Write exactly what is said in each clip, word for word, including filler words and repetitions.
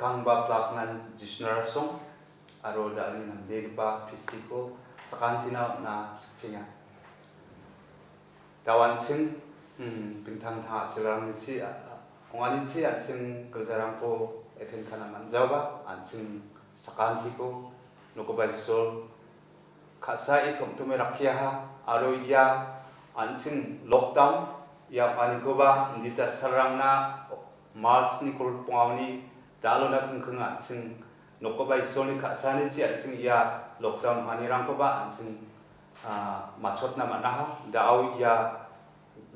Tangba plaknan Jisuna rasong aro da·alni nambegipa kristiko sakantina on·a sikchenga. Da·o an·ching, hmm, dingtang dingtang a·selrangnichi, a-, a-, ong·anichi an·ching giljarangko attend ka·na man·jaoba, an·ching sakantiko nokoba Isol ka·sae tom·tome rakkiaha, aro ia an·ching lockdown, ia ong·anikoba indita salrangna March-ni kolgrikongaoni da·alona kingking an·ching nokoba Isolni ka·sanichi an·ching ia lockdown ong·anirangkoba an·ching, ah, matchotna man·aha. Da·o ia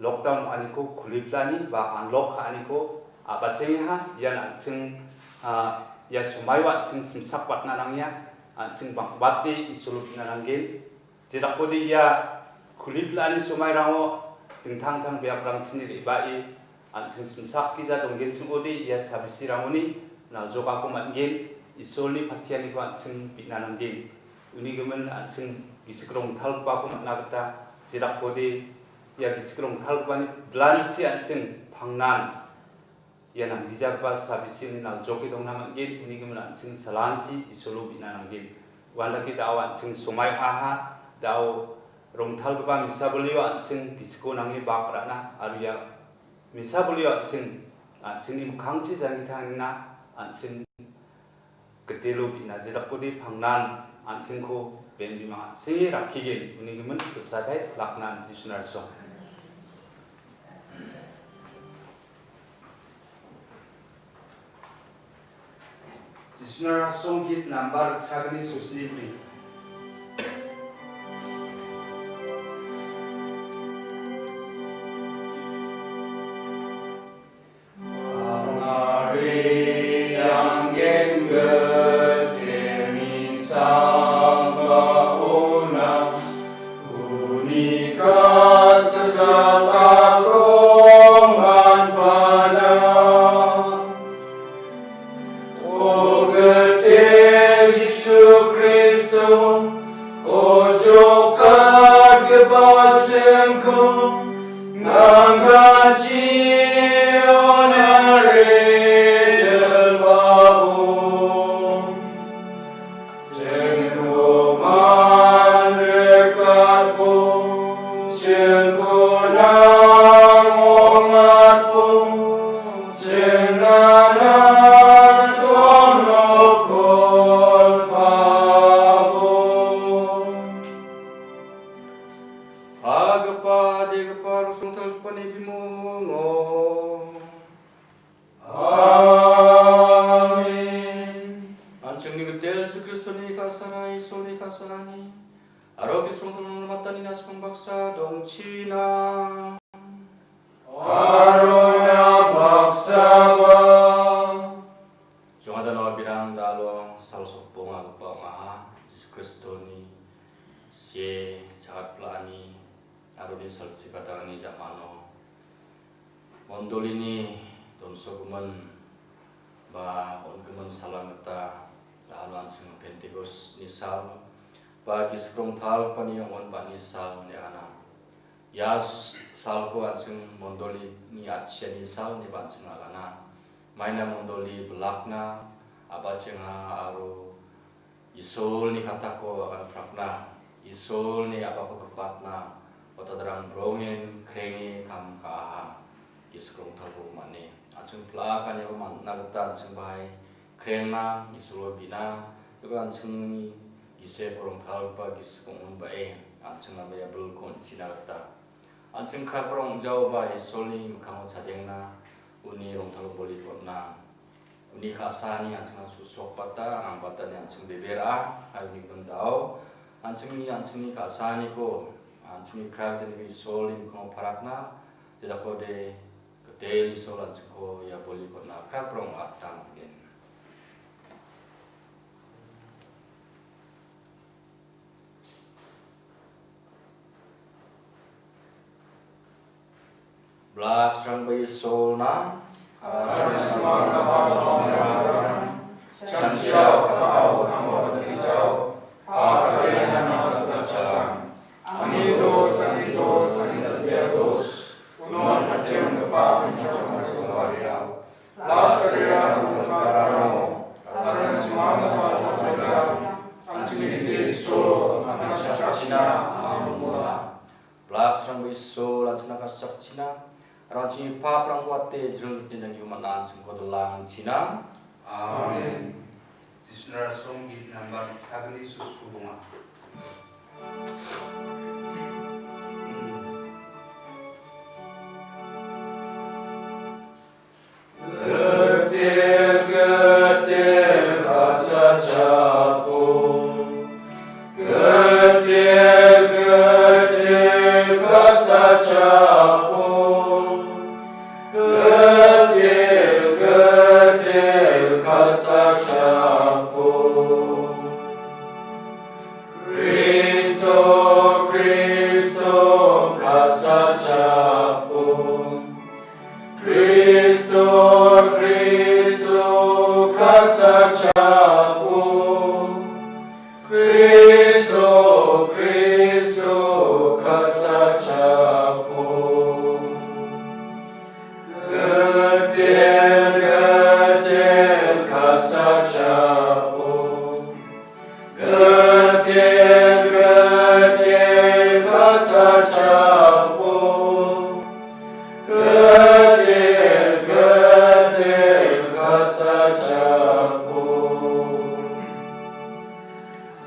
lockdown ong·aniko kuliplani ba unlock ka·aniko a·bachengeha. Ian an·ching, ah, ia somaio an·ching simsak watna nangenga, an·ching bang·bate Isolo pina nanggen. Jedakode ia kuliplani somairango dingtang dingtang biaprangchini re·bae an·ching simsak gija donggenchim ong·ode ia sabisirangoni naljokako man·gen, Isolni patianiko an·ching bi·na nanggen. Uni gimin an·ching gisik rongtalgipako man·na gita jedakode ia gisik rongtalgipani bilanchi an·ching pangnan ia namgijagipa sabisini naljoke dongna man·gen, uni gimin an·ching salanti Isolo bi·na nanggen. Uandake da·o an·ching somai ong·aha, da·o rongtalgipa misabolio an·ching gisiko nange bak ra·na, aro ia misabolio an·ching, an·chingni mikkangchi janggi tangna an·ching gitelo bi·na jedakode pangnan an·chingko ben bimang an·senge rakkigen, uni gimin pilsatai lakna an·ching sunarso. Jisuna rasong git nambar chagni sosni bri. O Gede Jisu Kristo, o jokatgipa jingko nangganchi onare dilbabo. Jingko manrekatbo, jingko nangongatbo, jingana sonokon pabo. Agipa, degipa, rosongtalgipani bimungo. Amen. An·chingni gitel Jisu Kristoni ka·sara, Isolni ka·sarani, aro gisrong tolmong matani nasmang baksa dongchina. Aro na baksaba. Jongadano abirang dalo sal sokbong agipa ong·aha, Jisu Kristoni sie chagatpla·ani aro uni salchi katangni jamano mondolini donsogimin ba on·gimin salang gita dalo an·ching Pentekosni sal ba gisik rongtalgipani ong·onbani sal ine agana. Ia s-, salko an·ching mondolini atchiani sal ineba an·ching agana. Maina mondoli bilakna, a·bachenga aro Isolni katako agan prakna, Isolni a·bako gipatna, watadrang brongen krenge kam ka·aha, gisik rongtalgipa mane. An·ching pla·a kaniako man·na gita an·ching bahai krengna, Isolo bina, jeko an·chingni gisik rongtalgipa gisik ong·onbae, an·ching nambaia bilko on·china gita. An·ching krakrong ong·jaoba Isolni mikkango chadengna, uni rongtalgipa boliko on·a. Uni ka·saani an·chingna su·srokbata, angbatani an·ching bebera, hai uni gimin dao. An·chingni, an·chingni ka·saaniko, an·chingni krakjaniko Isolni mikkango parakna, jedakode gitel Isol an·chingko ia boliko on·a, krakrong ong·atna man·gen. Blaksrangba Isolna. Chanchiao, katao, kamo, kitichao, pakaliana, kachachang. Ani dos, ani dos, ani dalbia dos. Unon hatiang kepa, ani chachang, ani kongariao. Las kariana, unon kepa, rano. Amen. Blaksrangba Isol, an·chingna kasakchina, aro an·chingni paprangko wate jringjrotni jangkio man·a an·chingko dilangchina. Amen. Jisuni rasong git nambar sagni suskubonga. Gitel, gitel, kasa chapo. Gitel, gitel, kasa chapo. Gitel, gitel, kasa chapo. Kristo, Kristo, kasa chapo. Kristo, Kristo, kasa chapo. Kristo, Kristo, kasa chapo. Gitel, gitel, kasa chapo. Gitel, gitel, kasa chapo. Gitel, gitel, kasa chapo.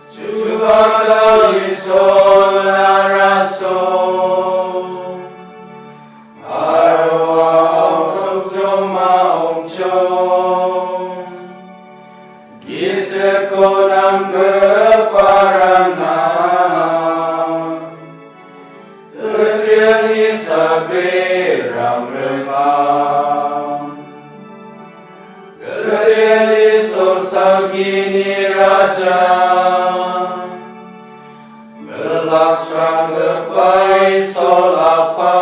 Chubaktangni Isol, na rasong. Aro a·o tokjoma ong·chong. Gisiko namgiparangna gitilni sagrerang. Gitilni Isol, salgini Raja. Blaksranggipa Isol Apa,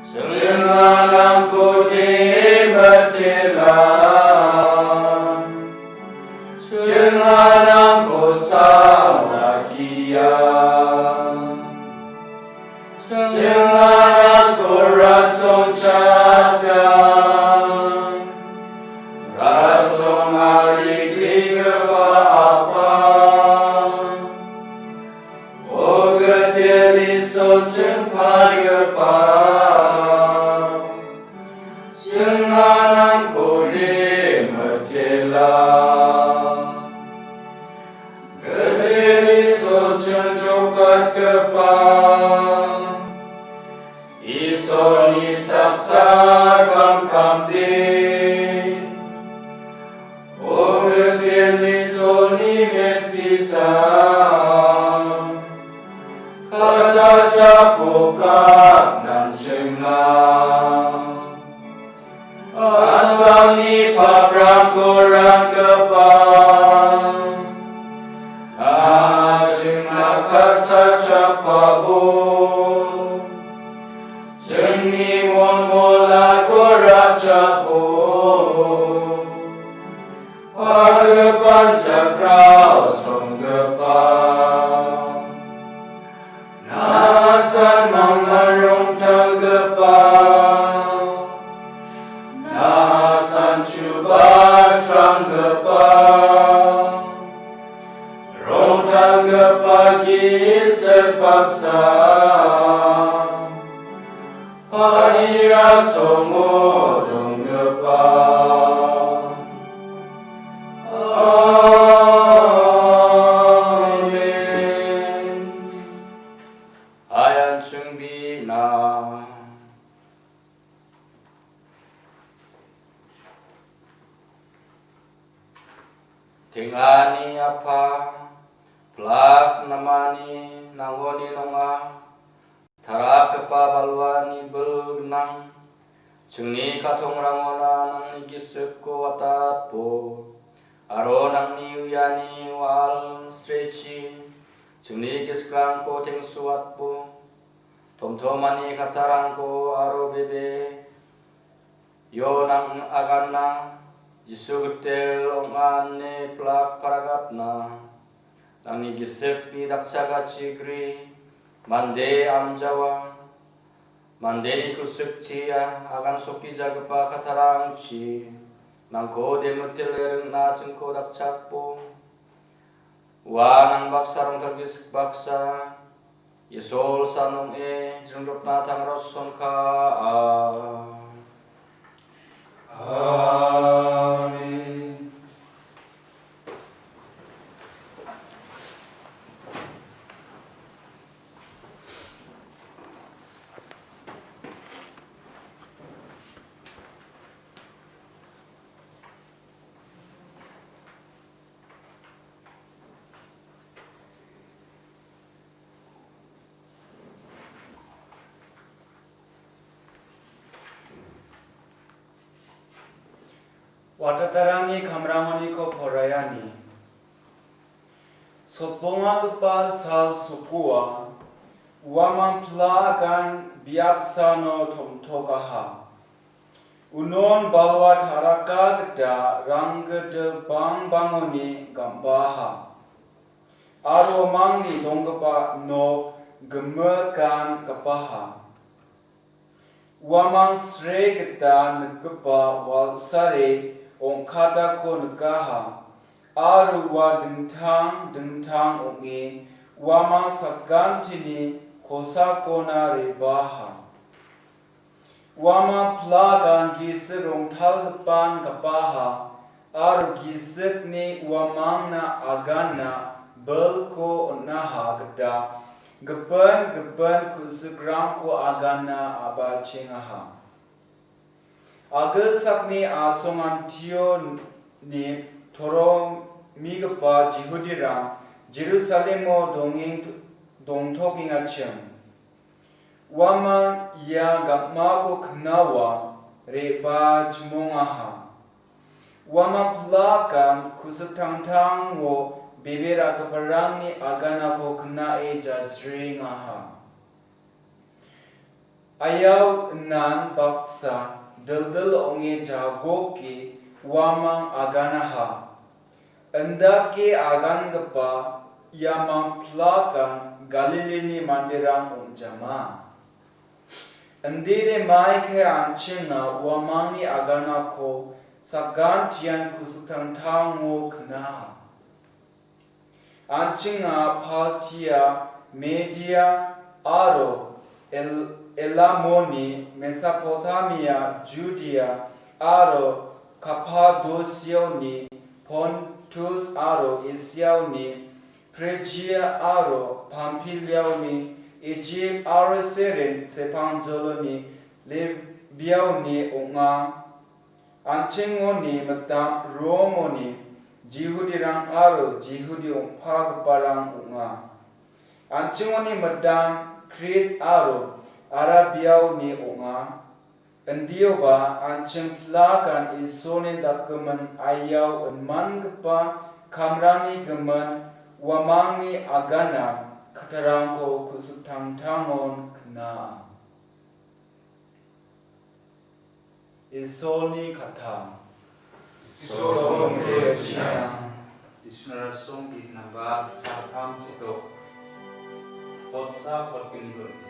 jing·anangko dimitela. Jing·anangko salakia. Jing·anangko rasongchakja. Rasong arigipa Apa, o gitilni Isol chingpaigipa, jing·anangko dimitela. Gitilni Isol chingjokatgipa, Isolni saksa kamkamde. O gitilni Isolni mestisa, kasa chapo, plak namchingna. Asalni paprangko ranggipa, na·a jingna kasa chapabo. Jingni molmolako ra·chabo. Pagipan jakrao songgipa, na·a san mangman rongtalgipa, na·a san chuba sranggipa, rongtalgipa gisik baksa. Parirasongo donggipa. Amen. Ayan chungbina. Teng·ani Apa, plak namani nangoni nonga, tarakgipa balwani bil gnang, chingni ka·tongrangona nangni gisikko watatbo, aro nangni uiani wa·al srechi, chingni gisikrangko tengsuatbo, tomtomani kattarangko aro bebe, Io nang aganna, Jisu gitel ong·a ine plak paragatna, nangni gisikni dakchakachigri, mande amjawa, mandeni kusikchi agan sokijagipa kattarangchi, nangko demitele ringna chingko dakchakbo. Ua nang baksa rongtal gisik baksa, Isol san ong·e jringrotna tangro sonka. Amen. Watatarangni kamrangoniko poraiani. Sotbongagipa sal sokoa uamang pila agan biapsano tom·tokaha. Unon balwa taraka gita ranggide bangbangoni gam·baha. Aro uamangni donggipa nok gimikan gapaha. Uamang sre gita nikgipa walsare ong·katako nikaha, aro ua dingtang dingtang ong·e uamang sagantini kosakona rebaha. Uamang pila agan gisik rongtalgipan gapaha, aro gisikni uamangna aganna bilko on·aha gita gipin gipin ku·sikrangko aganna a·bachengaha. Agilsakni asongantioni toromigipa Jihudirang Jerusalemo dongeng-, dongtokengachim. Uamang ia gam·ako knaoa re·bachimongaha. Uamang pila agan ku·siktangtango bebe ra·giparangni aganako knae jajrengaha. Aiao inan baksa dildil ong·e jagoke uamang aganaha. Indake agangipa iamang pila agan Galilini manderang ong·jama. Indide maike an·chinga uamangni aganako sagantian ku·siktangtango knaha. An·chinga Partia, Media aro El-, Elamoni, Mesopotamia, Judia aro Kapadosiaoni, Pontus aro Asiaoni, Prigia aro Pamfiliaoni, Ijip aro Siren sepangjoloni, Libiaoni ong·a. An·chingoni mitam Romoni Jihudirang aro Jihudi ong·pagiparang ong·a. An·chingoni mitam Krit aro Arabiaoni ong·a. Indioba an·ching pila agan Isolni dakgimin aiao inmangipa kamrangni gimin uamangni agana kattarangko ku·siktangtangon kna·a. Isolni katta. Isol, Isol, Isol, Isol. Jisuna Rasong git namba sartam sitok. Potsa potgni gurni.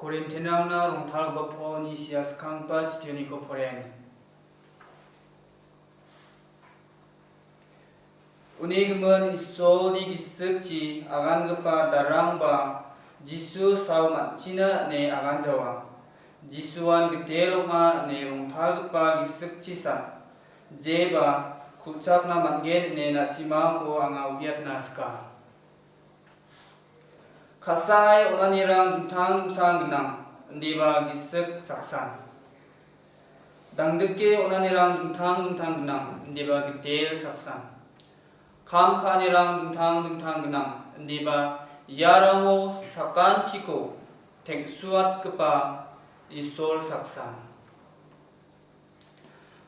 Korintianrangna rongtalgipa Polni sia skanggipa chittianiko poraiani. Uni gimin Isolni gisikchi agangipa darangba Jisu sao man·china ine aganjawa. Jisuan gitel ong·a ine rongtalgipa gisikchisan, jeba ku·chakna man·gen ine na·simangko anga uiatna sika. Ka·sae on·anirang dingtang dingtang gnang, indiba gisik saksan. Dangdike on·anirang dingtang dingtang gnang, indiba gitel saksan. Kam ka·anirang dingtang dingtang gnang, indiba iarango sakantiko teng·suatgipa Isol saksan.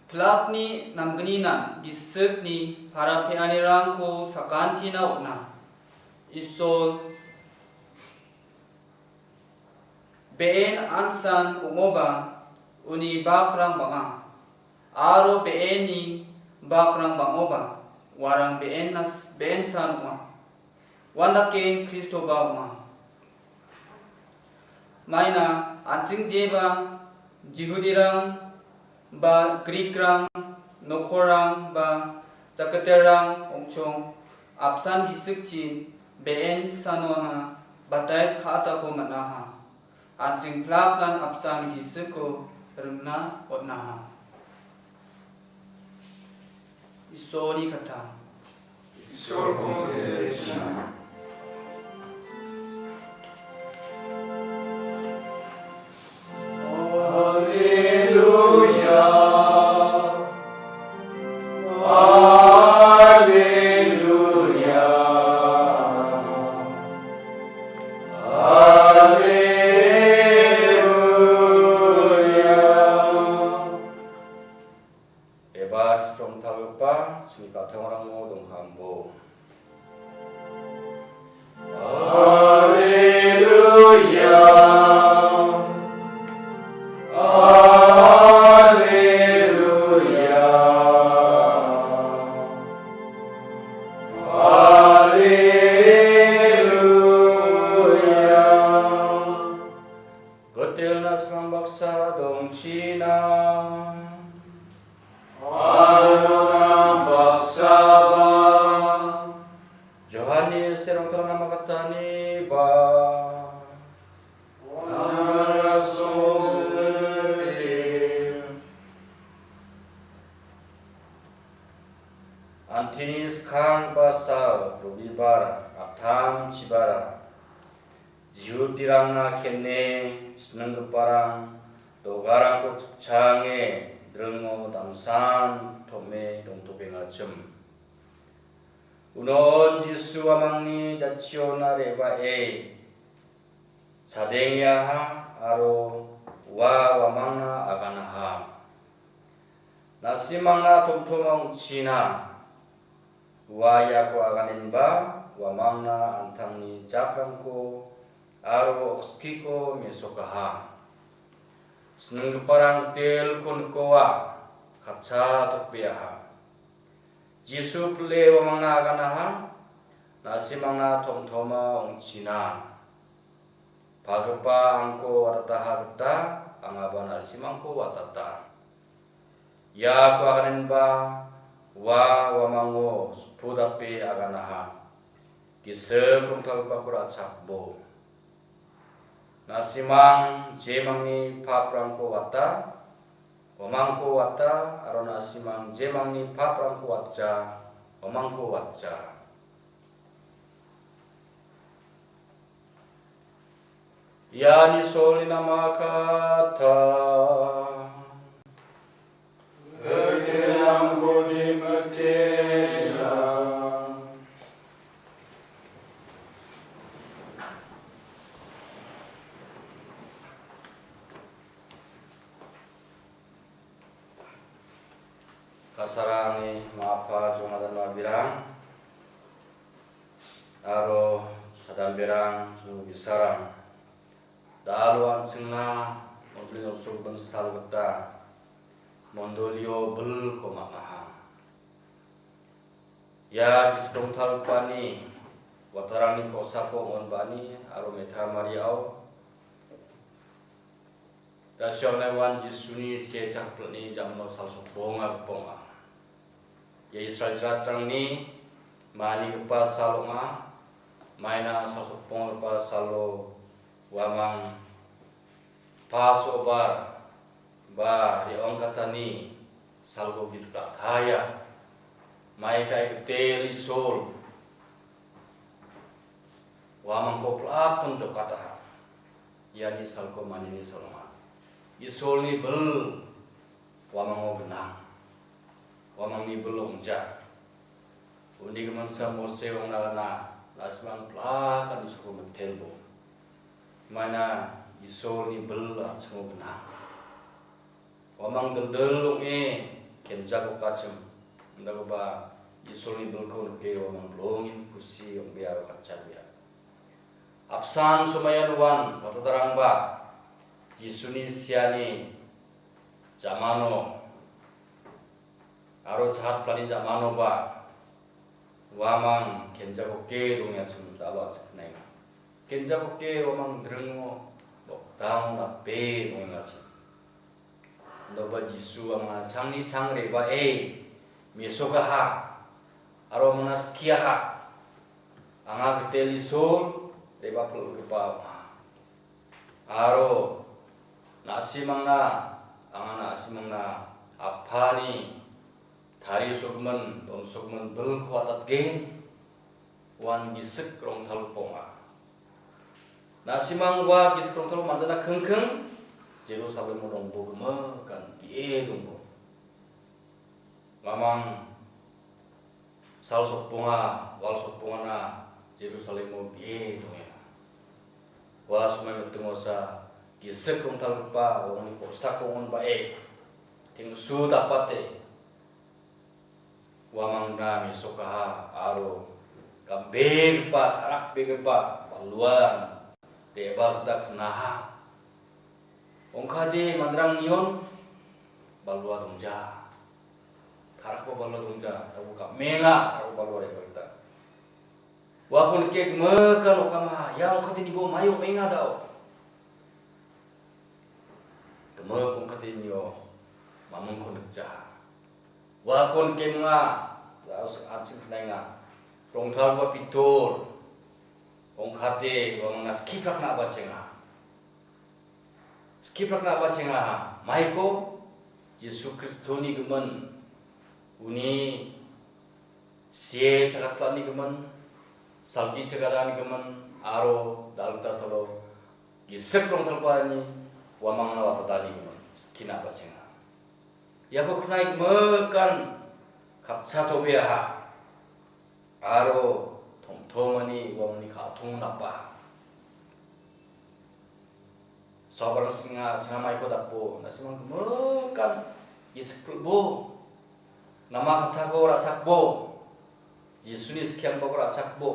Pilakni namgninan gisikni para pe·anirangko sakantina on·a. Isol, be·en an·san ong·oba uni bakrang bang·a, aro be·enni bakrang bang·oba uarang be·enas-, be·ensan ong·a. Uandake Kristoba ong·a. Maina an·ching jeba Jihudirang ba Grikrang, nokorrang ba jakkalrang ong·chong apsan gisikchi be·en sanona batais ka·atako man·aha. An·ching pilaknan apsan gisikko ringna on·aha. Isolni kata. Isolko jajachina. Haleluya. Haleluya. Haleluya. Eba Kristo rongtalgipa chini ka·tongrango dongkambo. Haleluya. Haleluya. Haleluya. Gitel na·simang baksa dongchina. Aro na baksaba. Johanni serong tolong nama katani ba. Wana songte. Antini skang basal Robibar aptam chibara. Jihudirangna kene sininggiparang dogarangko chipchange dringo damsan tom·e dongtokengachim. Unon Jisu uamangni jatchiona re·bae chadengeaha aro ua uamangna aganaha. Na·simangna tomtoma ong·china. Ua iako aganenba uamangna an·tangni jakrangko aro okskiko mesokaha. Sininggiparang gitelko nikoa, katcha tokbeaha. Jisu pile uamangna aganaha, na·simangna tomtoma ong·china. Pagipa angko watataha gita angaba na·simangko watata. Iako aganenba ua uamango spu dape aganaha. Gisik rongtalgipako ra·chakbo. Na·simang jemangni paprangko wata, uamangko wata, aro na·simang jemangni paprangko watja, uamangko watja. Iani solina makata. Gerdilangko dimetea. Kasarangni ma·apa jongnadan ma·birang aro sadamberang jong bisarang. Da·alo an·chingna mondoli noksogimin sal gita mondolio bilko man·aha. Ia gisik rongtalgipani watarangni kosako ong·onbani aro metramariao Jasiangna wan Jisuni sia chakpilni jamno salsokbonga riponga. Ia Israel jatrangni manigipa sal ong·a. Maina salsokbonggipa salo uamang Passover ba re·ongkatani salko gisik ra·taia. Maika Gitel Isol uamangko plakon jokataha. Iani salko manini sal ong·a. Isolni bil uamango gnang. Uamangni bil ong·ja. Uni giminsa Mose ong·na gana, na·simang plakan Isolko mitelbo. Maina Isolni bil an·chingo gnang. Uamang dildil ong·e kenjak okachim. Indagipa Isolni bilko nike uamang bilongin kusi ong·bea aro katjabea. Apsan somaia noan watatarangba Jisuni siani jamano aro chahatplani jamanoba uamang kenjakoke dongengachim daba chiknaenga. Kenjakoke uamang dringo nokdango nape dongengachim. Indagipa Jisu anga changni chang re·bae mesokaha aro mangna skiaha. Anga Gitel Isol re·bapilgipa ong·a. Aro na·simangna, anga na·simangna Apani tarisogimin, donsokgimin bilko watatgen. Uan gisik rongtalgipa ong·a. Na·simang ua gisik rongtalko manjana kingking Jerusalemo dongbo gimikan bie dongbo. Uamang sal sokbonga, wal sokbongana Jerusalemo bie dongenga. Ua somai mitingosa gisik rongtalgipa uamangni kosako ong·onbae teng·su dapate uamangna mesokaha aro gambegipa, tarakbegipa baluan re·baa gita knaha. Ong·kade manderang nion balua dongja. Tarakba balua dongja. Tarakba gamenga, tarakba balua re·baa gita. Uako nike gimikan okama, ia ong·katenibo mai ong·enga dao. Gimik ong·katenio mamingko nikja. Uako nikenga, an·ching knaenga. Rongtalgipa Pitor ong·kate uamangna skiprakna a·bachenga. Skiprakna a·bachenga. Maiko Jisu Kristoni gimin, uni sie chagatpani gimin, salgi chagatani gimin, aro dal·gita salo gisik rongtalgipani uamangna watatani gimin skina a·bachenga. Iako knae gimikan katchatobeaha aro tomtomani uamangni ka·tong napa. Sabarang singa, singa maiko dakbo, na·simang gimikan gisik pulbo. Nama kattako ra·chakbo. Jisuni skiangbako ra·chakbo.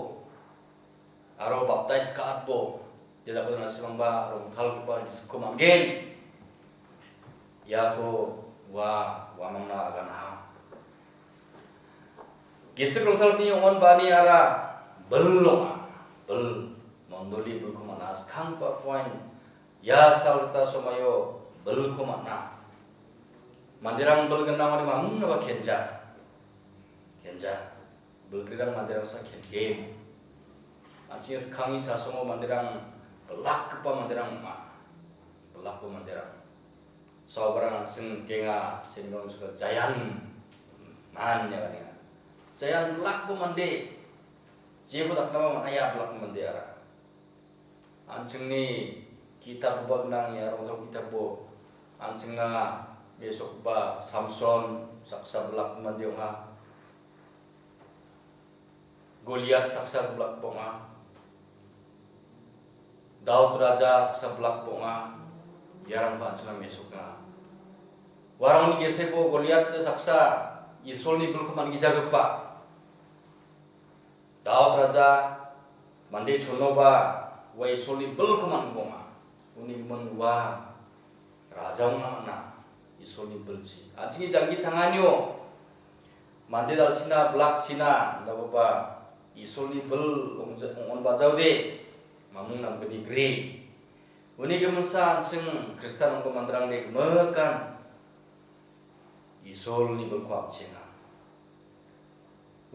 Aro baptais ka·atbo. Jedako na·simangba rongtalgipa gisikko man·gen. Iako ua uamangna aganaha. Gisik rongtalni ong·onbani ara bil ong·a. Bil, mondoli bilko man·a. Skanggipa poin, ia salgita somaio bilko man·a. Manderang bil gnang ong·ode mamungnaba kenja. Kenja. Bilgrirang manderangsa kengen. An·ching ia skangni chasongo manderang bilakgipa manderang ong·a. Bilakgipa manderang. Sabarang an·ching nikenga, seniorangsa jaian man ine ong·a. Jaian bilakgipa mande. Jeko daknaba man·aia bilakgipa mande ara. An·chingni ki·tapba gnang ia rongtalgipa ki·tapo. An·chingna mesokgipa Samson saksa bilakgipa mande ong·a. Goliat saksa bilakgipa ong·a. Daud raja saksa bilakgipa ong·a. Iarangko an·chingna mesokenga. Uarangni geseko Goliat saksa Isolni bilko man·gijagipa. Daud raja mande chonoba ua Isolni bilko man·gipa ong·a. Uni gimin ua raja ong·na man·a, Isolni bilchi. An·chingni janggi tanganio mande dal·china, bilakchina, indagipa Isolni bil ong-, ong·onbajaode mamung namgni gri. Uni giminsa an·ching Kristian ong·gipa manderangde gimikan Isolni bilko am·chenga.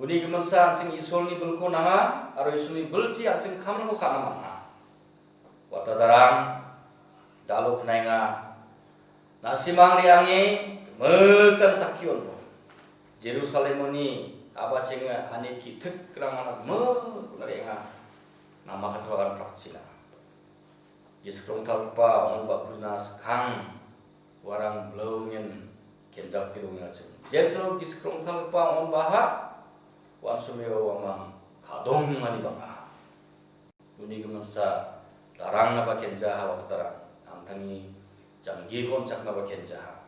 Uni giminsa an·ching Isolni bilko nanga aro Isolni bilchi an·ching kamrangko ka·na man·a. Watadarang, dalo knaenga. Na·simang re·ange gimikan sakki on·bo. Jerusalemoni a·bachenga ani ki·tikrangna gimikan re·ange. Nama katwagan prakchina. Gisik rongtalgipa ong·onba pujna skang uarang bilongen kenjapke dongengachim. Jensalo gisik rongtalgipa ong·onbaha uan somio uamang ka·dongani bang·a. Uni giminsa darangnaba kenjaha, watadarang, an·tangni janggiko on·chaknaba kenjaha.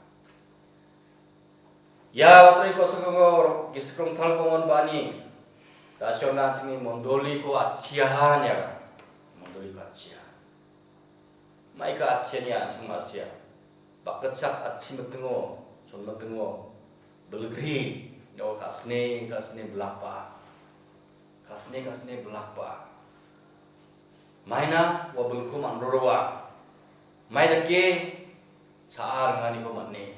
Ia watari kosongo gisik rongtalgipa ong·onbani dasiona an·chingni mondoliko atchiaha niaga. Mondoliko atchiaha. Maika atchiani an·ching ma·sia. Bakgitchak atchi mitingo, chonmitingo, bilgri, io ka·sine, ka·sine bilakba. Ka·sine, ka·sine bilakba. Maina ua bilko man·roroa. Mai dake cha·a ringaniko man·e.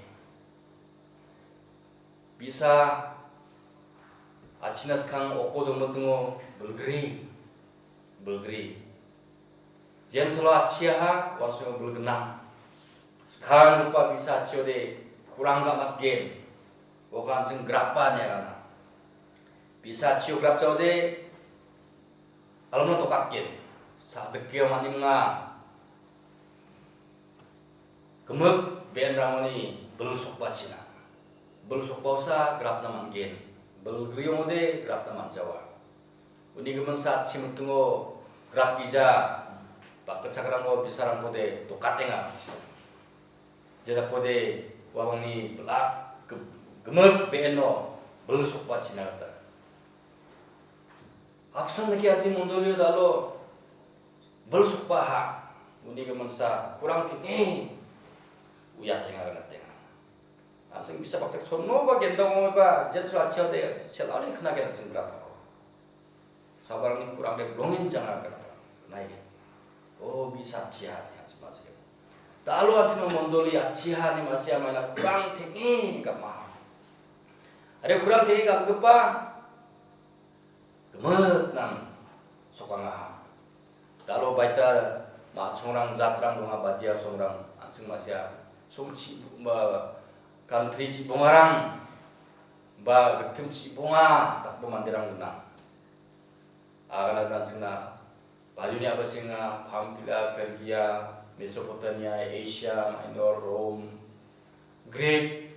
Bi·sa atchina skang oko dongmitingo bilgri, bilgri. Jensalo atchiaha, uan somio bilgnang. Skanggipa bi·sa atchiode kurang gamatgen. Oka an·ching grapa niagana. Bi·sa atchio grapjaode alomno tokatgen. Sa·dikeo man·imnga. Gimik be·enrangoni bil sokbachina. Bil sokbausa grapna man·gen. Bil griongode grapna man·jawa. Uni giminsa atchi mitingo grapgija bakgitchakrangko bi·sarangkode dokatenga. Jedakode uamangni bilak gim-, gimik be·eno bil sokbachina gita. Apsan dake an·ching mondolio dalo bil sokbaha, uni giminsa kurang teng·e uiatenga, ganatenga. An·ching bi·sa bakchak chonnoba gendongoba jensalo atchiode chel·ani knagen an·ching grapako. Sabarangni kurangde bilongen janga grapa, naigen. O bi·sa atchiaha ine an·ching ma·sika. Dalo an·chingni mondoli atchiaha ine ma·sia maina kurang teng·e gam·aha. Are kurang teng·e gam·gipa gimiknang sokangaha. Dalo baita ma·songrang jatrang donga, badia songrang, an·ching ma·sia songchi-, ba, kantri chibongarang ba gittim chibonga dakgipa manderang gnang. Agana an·chingna Badioni a·basenga, Pamfilia, Pergia, Mesopotamia, Asia Minor, Rom, Grik,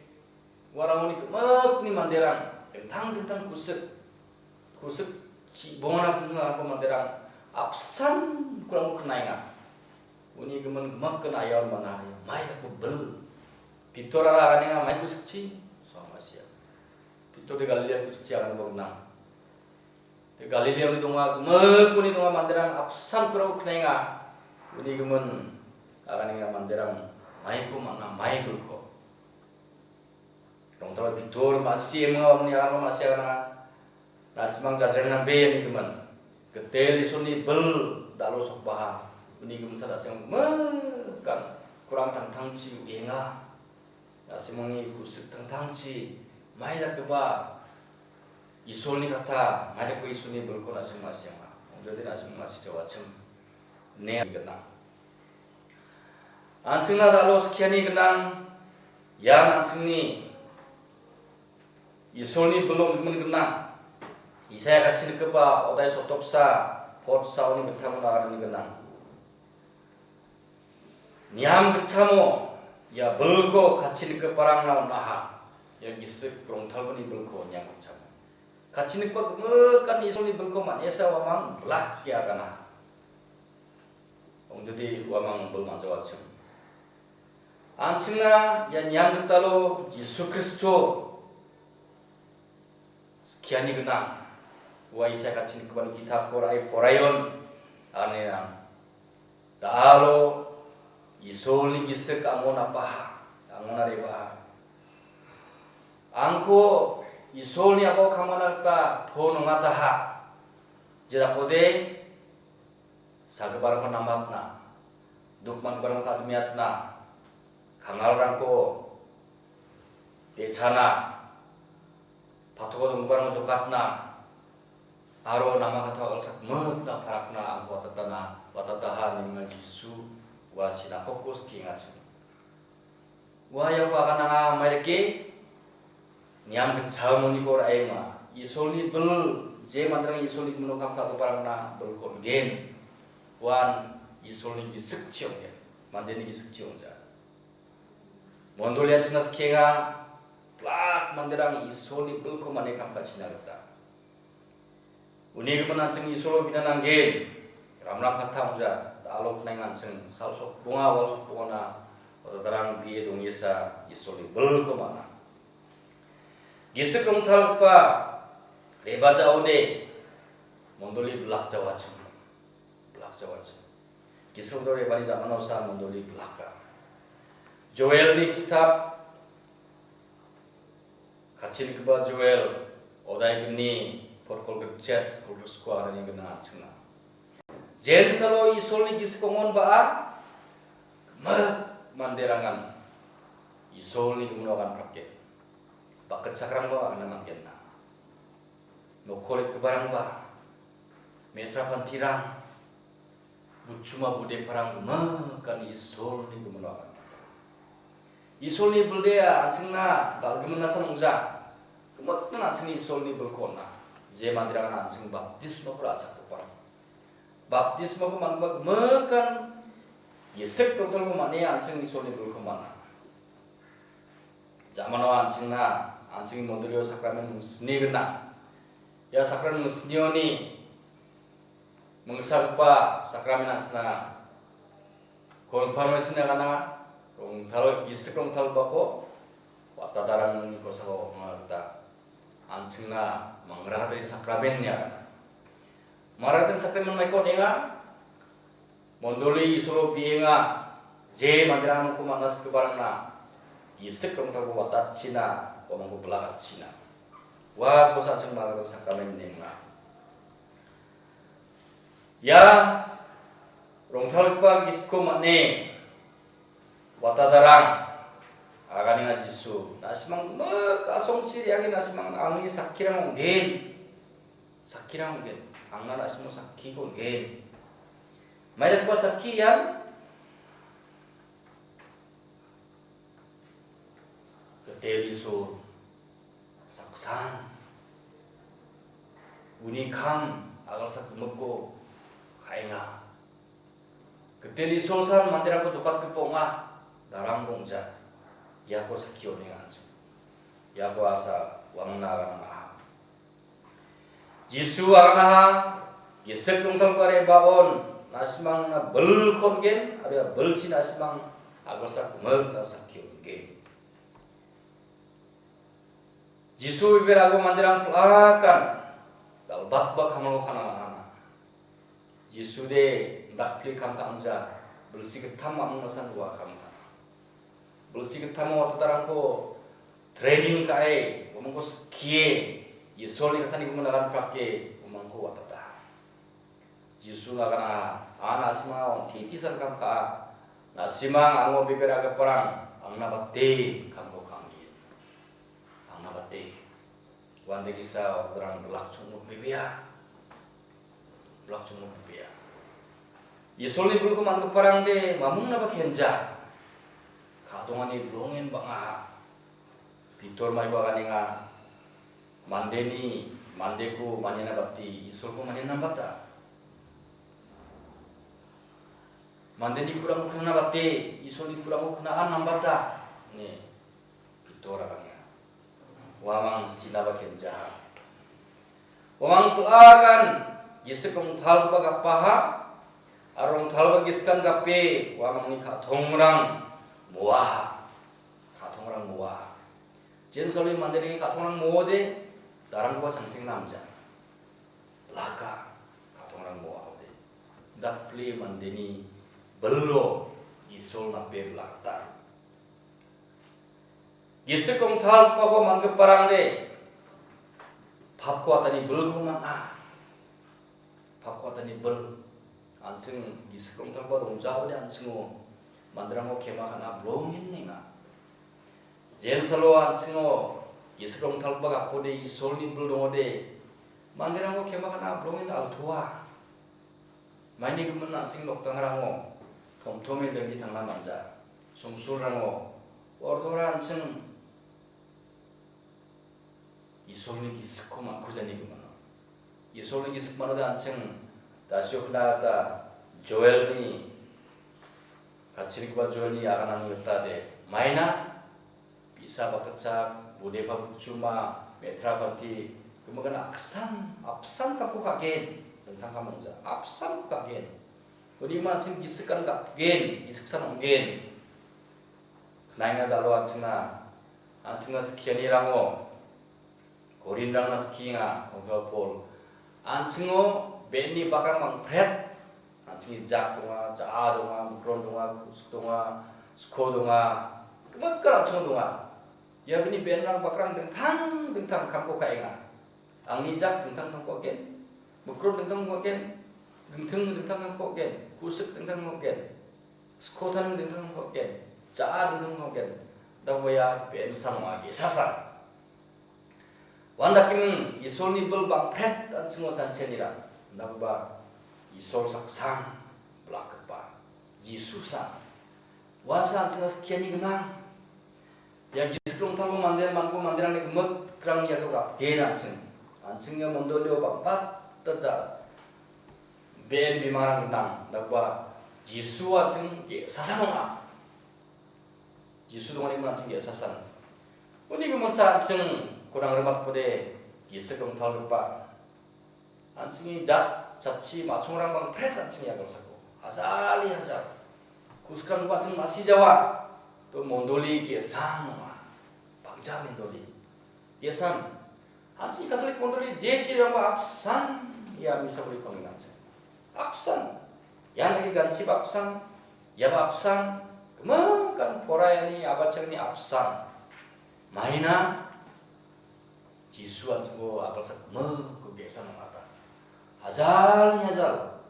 uarangoni gimikni manderang dingtang dingtang kusik, kusik chibongana gnang aro manderang apsan kurangko knaenga. Uni gimin gimikgina aiaon mana, mai dakgipa bil. Pitor aro aganenga mai kusikchi, so ma·sia. Pitor de Galilea kusikchi aganba gnang. Te Galileoni donga, gimikoni donga manderang apsan kurangko knaenga. Uni gimin aganenga manderang maiko man·a, mai bilko. Rongtalgipa Pitor ma·sie minga, uamangni aganba ma·sie agana. Na·simang jajrengna be ine gimin. Gitel Isolni bil dalo sokbaha. Uni giminsa na·simang gimikan kurang tangtangchi uienga. Na·simangni kusik tangtangchi mai dakgipa Isolni katta, mai dakgipa Isolni bilko na·simang ma·sienga. Ong·jode na·simang ma·sijawachim ine gnang. An·chingna dalo skiani gnang, ian an·chingni Isolni bil ong·gimin gnang. Isaia katchinikgipa odai sotoksa potsaoni gittamon aganani gnang. Niam gitchamo ia bilko katchinikgiparangna on·aha. Ia gisik rongtalgni bilko niam gitchamo. Katchinikgipa gimikan Isolni bilko man·esa uamang bilakki agana. Ong·jode uamang bil man·jawachim. An·chingna ia niam gitalo Jisu Kristo skiani gnang. Ua Isaia katchinikgipani kitapko ra·e poraion, ane nang. Da·alo Isolni gisik angon apaha, angon arebaha. Angko Isolni a·pao kamana gita to nongataha. Jedakode sagiparangko namatna. duk mangiparangko kadimiatna, kangalrangko de·chana, patoko donggiparangko jokatna, aro nama katwa galsak mekna parakna angko watatana, watataha ninga Jisu ua sinakokko skiengachi. Ua iako agananga maidake niam gitchamoniko ra·enga. Isolni bil, je manderang Isolni gimino kam ka·giparangna bilko on·gen. Uan Isolni gisikchi ong·gen. Mandeni gisikchi ong·ja. Mondolian china skienga, blak manderang Isolni bilko mane kam ka·china gita. Uni gimin an·ching Isolo bina nanggen. Ramram katta ong·ja, da·alo kneng an·ching sal sokbonga, wal sokbongana, odadarang bie dongesa Isolni bilko man·a. Gisik rongtalgipa rebajaode mondoli bilak jawachim. Bilak jawachim. Gisik rongtal rebani jamanosa mondoli bilaka. Joelni kitab Kachingipa Joel, odai gni, porkol gitchet, porkol skua arani gna an·chingna. Jensalo Isolni gisik ong·on ba·a, gimik manderangan Isolni gimino agan prakken. Bakgitchakrangba agana manggenna. Nokko rikgiparangba, metra pantirang, Buchuma budeparang gimikan Isolni gimino aganata. Isolni bildea an·chingna dal·gimin nasan ong·ja. Gimiknan an·chingni Isolni bilko on·a. Je manderangan an·ching baptismako ra·chakgiparang. Baptismako man·gipa gimikan gisik rongtalko man·e an·ching Isolni bilko man·a. Jamano an·chingna, an·chingni mondolio sakramen mingsni gnang. Ia sakramen mingsnioni mingsagipa sakramen an·chingna konfirmesen agana rongtal, gisik rongtalgipako watadarangni kosako ong·na gita an·chingna mangragni sakramen ine agana. Mangragni sakramen maiko on·enga. Mondoli Isolo bienga, je manderang nokko man·na sikgiparangna gisik rongtalko watatchina, uamangko bilakatchina. Ua kosa an·ching mangragni sakramen ine ong·a. Ia rongtalgipa gisikko man·e watadarang aganenga Jisu. Na·simang mik asongchi re·ange na·simang angni sakkirang ong·gen. Sakkirang ong·gen. Angna na·simo sakkiko ong·gen. Maidakgipa sakki ian Gitel Isol saksan. Uni kam a·galsa gimikko ka·enga. Gitel Isolsan manderangko jokatgipa ong·a, darang bongja. Iako sakki on·enga an·ching. Iako asa uamangna aganang aha. Jisu aganaha gisik rongtalgipa re·baon na·simangna bilko on·gen, aro ia bilchi na·simang a·galsa gimikna sakki on·gen. Jisu bebe ra·gipa manderang pil·akan dal·batgipa kamalko ka·na man·aha. Jisude indakpile kam ka·angja, bilsi gittam mamung nasan ua kam ka·a. Bilsi gittamo watatarangko training ka·e, uamangko skie, Isolni katani gimin agan prake, uamangko watata. Jisu agana, a na·simang titi san kam ka·a, na·simang aro bebe ra·giparang, angna bate kamko ka·anggen. Angna bate. Uandegisa watatarang bilak chongmot bebea. Bilak chongmot bebea. Isolni bilko man·giparangde mamungnaba kenja. Ka·dongani longen bang·aha. Pitor maiko aganenga, mandeni, mandeko maniana bate, Isolko maniana bata. Mandeni kurangko knana bate, Isolni kurangko knaan nambata. Ine Pitor aganenga. Uamang sinaba kenjaha. Uamang pil·akan gisik rongtalgipa gapaha, aro rongtalgipa gisikan gape uamangni ka·tongrang moaha. Ka·tongrang moaha. Jensalo mandeni ka·tongrang moode, darangkoba sangpeng namja. Laka, ka·tongrang moaode. Dakpile mandeni bilo Isol nape bilakata. Gisik rongtalgipako man·giparangde papko atani bilgipa man·a. Papko atani bil. An·ching gisik rongtalgipa rongjaode an·chingo manderangko kema ka·na bilongen nenga. Jensalo an·chingo gisik rongtalgipa gapode Isolni bil dongode manderangko kema ka·na bilongen altoa. Maini gimin an·ching nokdangrango tomtome janggi tangna manja. Songsulrango ortora an·ching Isolni gisikko man·kujani gimino. Isolni gisik manode an·ching dasio knagita Joelni, katchirikgipa Joelni aganangni gitade maina, bi·sa bakgitchak, budepa bukchuma, metra panti, gimikan apsan, apsan kamko ka·gen, dingtang kam ong·ja, apsan ka·gen. Uni ma an·ching gisikan gapgen, gisiksan ong·gen. Knaenga dalo an·chingna, an·chingna skianirango, Korinrangna skienga, ong·tangba Pol. An·chingo be·enni bakrang bangpret, an·chingni jak donga, ja·a donga, mikron donga, kusik donga, sko donga, gimikan an·chingo donga. Ia bini be·enrang bakrang dingtang dingtang kamko ka·enga. Angni jak dingtang kamko ka·gen, mikron dingtang kamko ka·gen, gingting dingtang kamko ka·gen, kusik dingtang kamko ka·gen. Skotani dingtang ong·gen, ja·a dingtang ong·gen, dakoba ia be·ensan ong·a, ge·sasan. Uandakeming Isolni bil bangpret an·chingo chanchianira, dakoba Isol saksan bilakgipa, Jisusan. Uasa an·chingna skiani gnang. Ia gisik rongtalgipa mande, man·gipa manderangni gimikrangni iako gapgen an·ching. An·chingni mondolio bang·bata ja-, be·en bimangrang gnang, dakoba Jisu an·ching ge·sasan ong·a. Jisu donganiko an·ching ge·sasan. Uni gimiksa an·ching kurang rimatpode gisik rongtalgipa. An·chingni jat, jatchi ma·chongrang bangpret an·ching ia galsako. Hajali hajar. Kusikrangko an·ching ma·sijawa. To mondoli ge·sa ong·a. Bangja mondoli. Ge·san. An·ching Katolik mondoli je chirangba apsan ia misa buri kongenga an·ching. Apsan. Ian dake ganchiba apsan. Iaba apsan. Gimikan poraiani abachengni apsan. Maina Jisu an·chingko a·balsa gimikko ge·sa ong·ata. Hajalni hajal,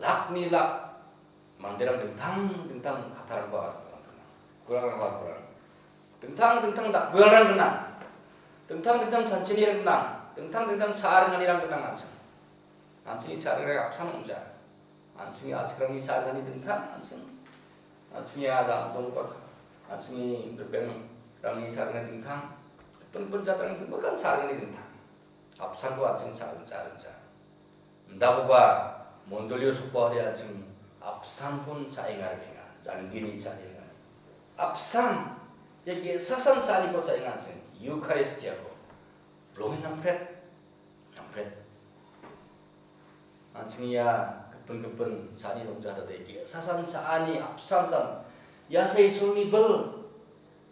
lakni lak manderang dingtang dingtang kattarangko agangrang gnang, kurangrangko agangrang. Dingtang dingtang dakbilrang gnang. Dingtang dingtang chanchirang gnang. Dingtang dingtang cha·ringanirang gnang an·ching. An·chingni cha·ringrang apsan ong·ja. An·chingni a·chikrangni cha·ringani dingtang, an·ching, an·chingni a-, da-, donggipa, an·chingni ripengrangni cha·ringani dingtang, gipin gipin jatrangni gimikan cha·ringani dingtang. Apsanko an·ching cha·ring, cha·ringja. Indakoba mondolio sokbaode an·ching apsankon cha·enga rikenga, janggini cha·enga. Apsan, ia ge·sasan cha·aniko cha·enga an·ching, Eukaristiako. Bilongen nampret. Nampret. An·ching ia gipin gipin cha·ani rongja dade ge·sasan cha·ani apsansan. Ia sa Isolni bil.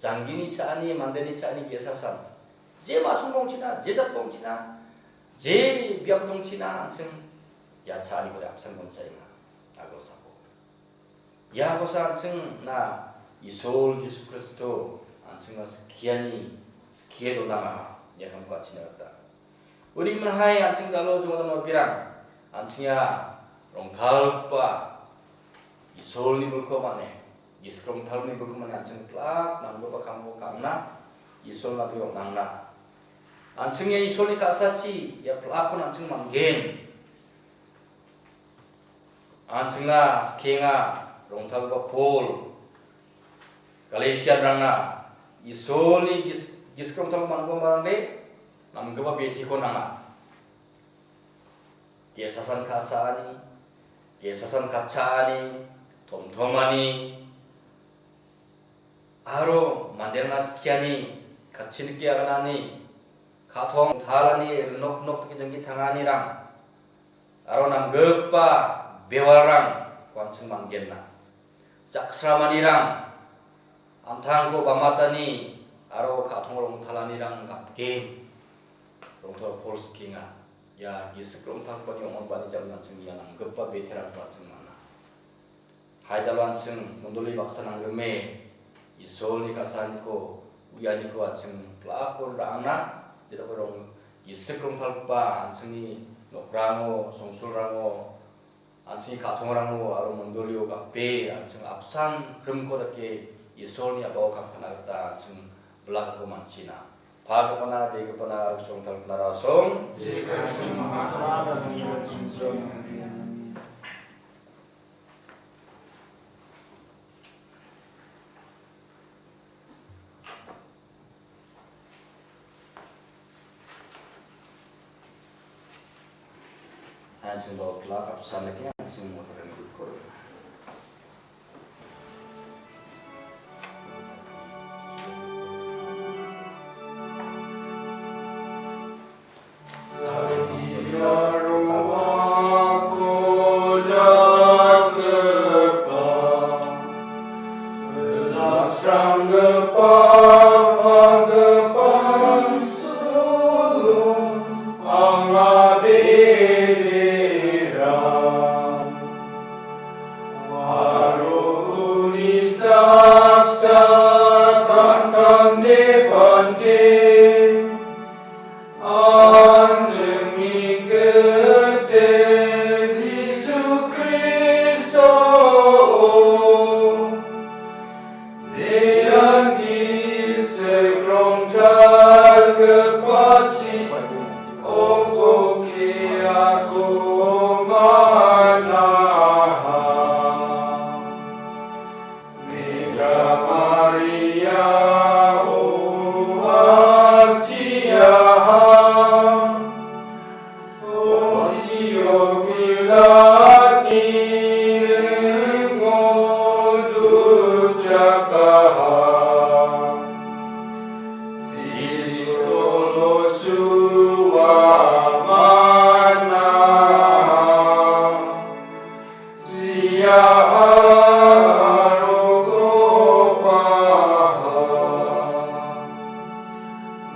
Janggini cha·ani, mandeni cha·ani ge·sasan. Je ma·song dongchina, je jat dongchina, je biap dongchina, an·ching ia cha·aniko de apsan dongchaenga. Agilsako. Ia kosa an·chingna Isol Jisu Kristo an·chingna skiani, skie donangaha. Ia kamko achina gita. Uni giminhai an·ching dalo jongdam nabirang, an·ching ia rongtalgipa Isolni bilko mane, Gisik rongtalni bilko mane an·ching plak namgipa kamko ka·na Isol nabio nangna. An·ching ia Isolni ka·sachi ia plakon an·ching manggen. An·chingna skienga rongtalgipa Pol, Galatianrangna Isolni gis-, gisik rongtalgipa manderangde namgipa betiko nanga. Ge·sasan ka·saani, ge·sasan katchaani, tomtomani, aro manderangna skiani, katchinike aganani, ka·tong talani, rinok nok dake janggi tanganirang, aro namgipa bewalrang kuanching manggenna. Jaksramanirang, amtangko bamatani, aro ka·tong rongtalanirang gapgen. Rongtal Pol skienga. Ia gisik rongtalgipani ong·onbani jamanching ia namgipa beterangko an·ching man·a. Haidalo an·ching mondoli baksa nanggime Isolni ka·saaniko uianiko an·ching plakon ra·angna, jedako rong-, gisik rongtalgipa an·chingni nokrango, songsulrango, An·chingni ka·tongrango aro mondolio gape an·ching apsan rimko dake Isolni a·bao kam ka·na gita an·ching bilakko man·china. Pagipana, degipana, aro songtalpana rasong. An·ching bau pla kapsan lagi an·ching motor yang ikut. An·chingni Gite Jisu Kristo, jean gisik rongtalgipachi, okokiako man·aha. Bikra Maria, uakchiaha, Pontio Pilatni ringo duchakaha, Jisu Solosua man·aha. Siaha aro kopaha,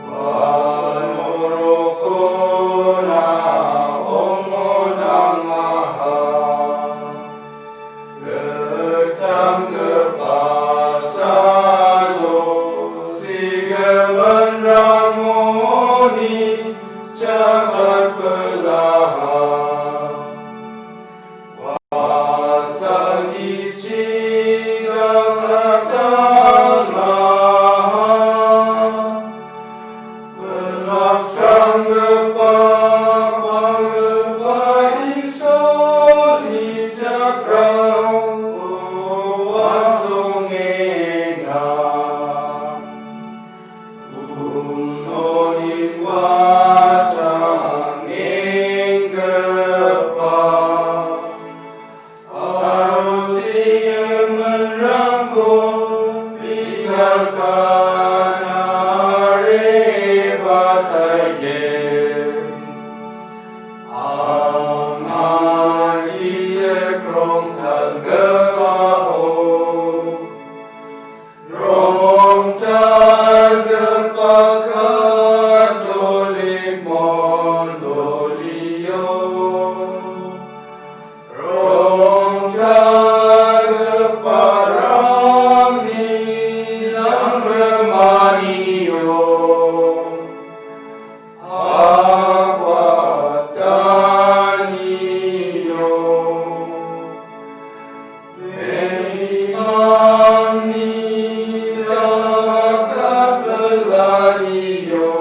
uano rokona ong·onangaha. Gittamgipa salo sigimin ramoni jakatpilaha. Asal ichiga katangmaha, pelapsranggipa, pagipa Isolni jakrao uasongenga. Uno nikua tangenggipa, aro sigiminrangko bijalkan aribataige. Ama gisik rongtalgipao, rongtalgipa Katolik mondolio, rongtalgiparangni nangrimanio, aguatanio, meni mangni jakatpilanio,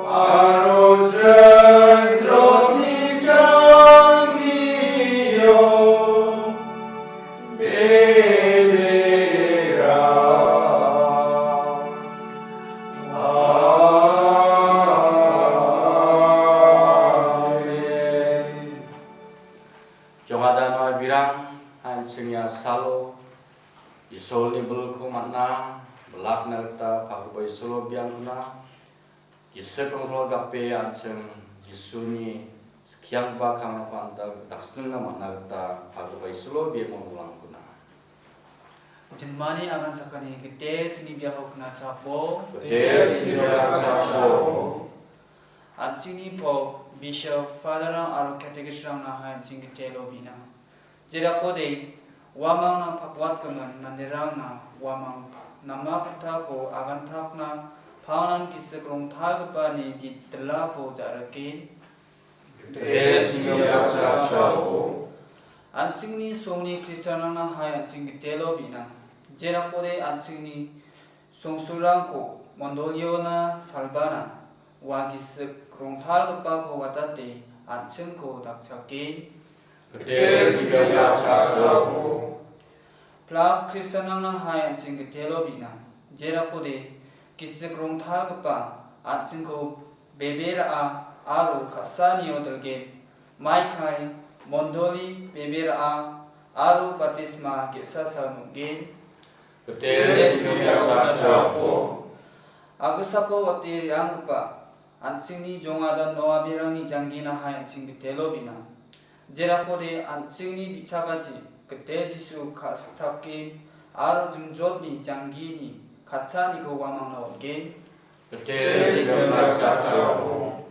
aro jringjrotni jangkio, bebera. Amen. Jongada noa birang, an·chingni asalo Isolni bilko man·a, bilakna gita pagipa Isolo biangkona, gisik rongtalo gape an·ching Jisuni skianggipa kamrangko an·tang daksingna man·na gita pagipa Isolo biango bilangkona. Jinmani agan sakani gite chini biaho kna chapbo. Gite chini biaho kna chapbo. An·chingni pop, bishop, fadarrang aro katekisrangna hai an·ching gite lobina. Jerakode, uamangna pakwatgimin manderangna uamang nama kattako aganprakna, paonan gisik rongtalgipani dit-, dilako ja·rike. Gittel chinggipa Chasrao. An·chingni songni Kristianrangna hai an·ching gittelo binan. Jerakode an·chingni songsulrangko mondoliona salbana ua gisik rongtalgipako watate an·chingko dakchaken. Gittel chinggipa Chasrao. Plak Kristianrangna hai an·ching gittelo binan. Jerakode gisik rongtalgipa an·chingko bebe ra·a aro ka·sanio dilgen. Maikai mondoli bebe ra·a aro batisma ge·sasa nong·gen. Gittel chinggipa Chasrao. Agisako wate re·anggipa an·chingni jongada Noa berangni janggina hai an·ching gittelo binan. Jerakode an·chingni bi·chagachi Gitel Jisu ka·sichake aro jingjotni janggini katchaniko uamangna on·gen. Gittel chinggipa Chasrao.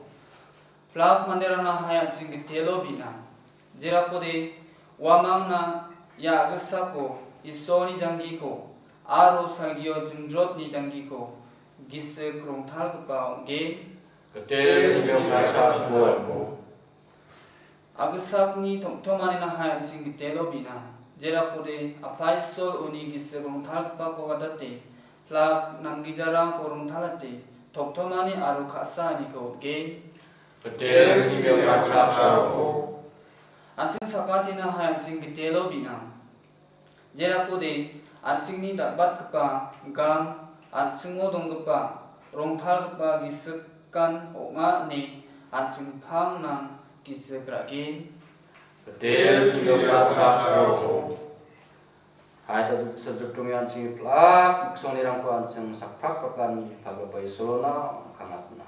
Plak manderangna hai an·ching gittelo binan. Jerakode uamangna ia a·gisako Isolni janggiko aro salgio jingjotni janggiko gisik rongtalgipa ong·gen. Gittel chinggipa Chasrao. A·gisakni tom·tomanina hai an·ching gittelo binan. Jerakode Apai Isol uni gisik rongtalgipako watate, plak namgijarangko rongtalate, tom·tomani aro ka·saaniko on·gen. Gittel chinggipa Chasrao. An·ching sakatina hai an·ching gittelo binan. Jerakode an·chingni dal·batgipa gam an·chingo donggipa rongtalgipa gisikan ong·a ine an·ching pangnang gisik ra·gen. Gittel chinggipa Chasrao. Hai ta duksa jokdonge an·chingni plak miksonirangko an·ching sakprak prakani pagipa Isolona kangakna.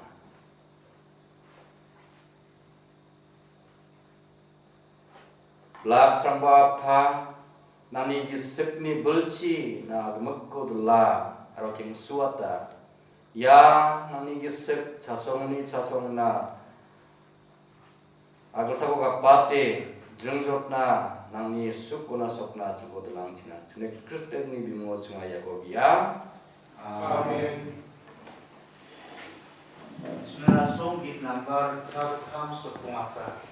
Laksangba Apa, nangni gisikni bilchi na gimikko dila aro teng·suata. Ia nangni gisik chasongni chasongna a·gilsako gapate, jingjotna nangni sukona sokna chingko dilangchina. Chingni Kristianni bimungo chinga iako bia. Amen. China Songit nambar chakam sokong asa.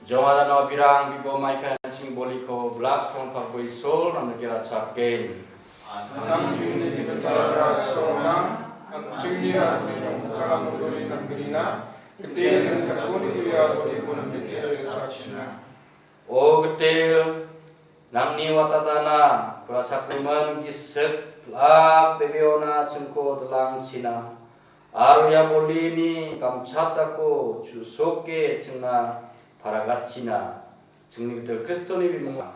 Jongada no birang bibo maikan sing boliko blak song pakboi sol nam kira chaken. Antang yuni di betara song nam, ang sing dia ni nam terang doi nam birina, ketin nam takuni kuya boliko nam kira chachina. O Gitel, nangni watatana, kura sakriman gisik, plak bebeona chingko delang china. Aro ia bolini gamchatako chu·soke chingna paragatchina. Chingni Gitel Kristoni bimungo.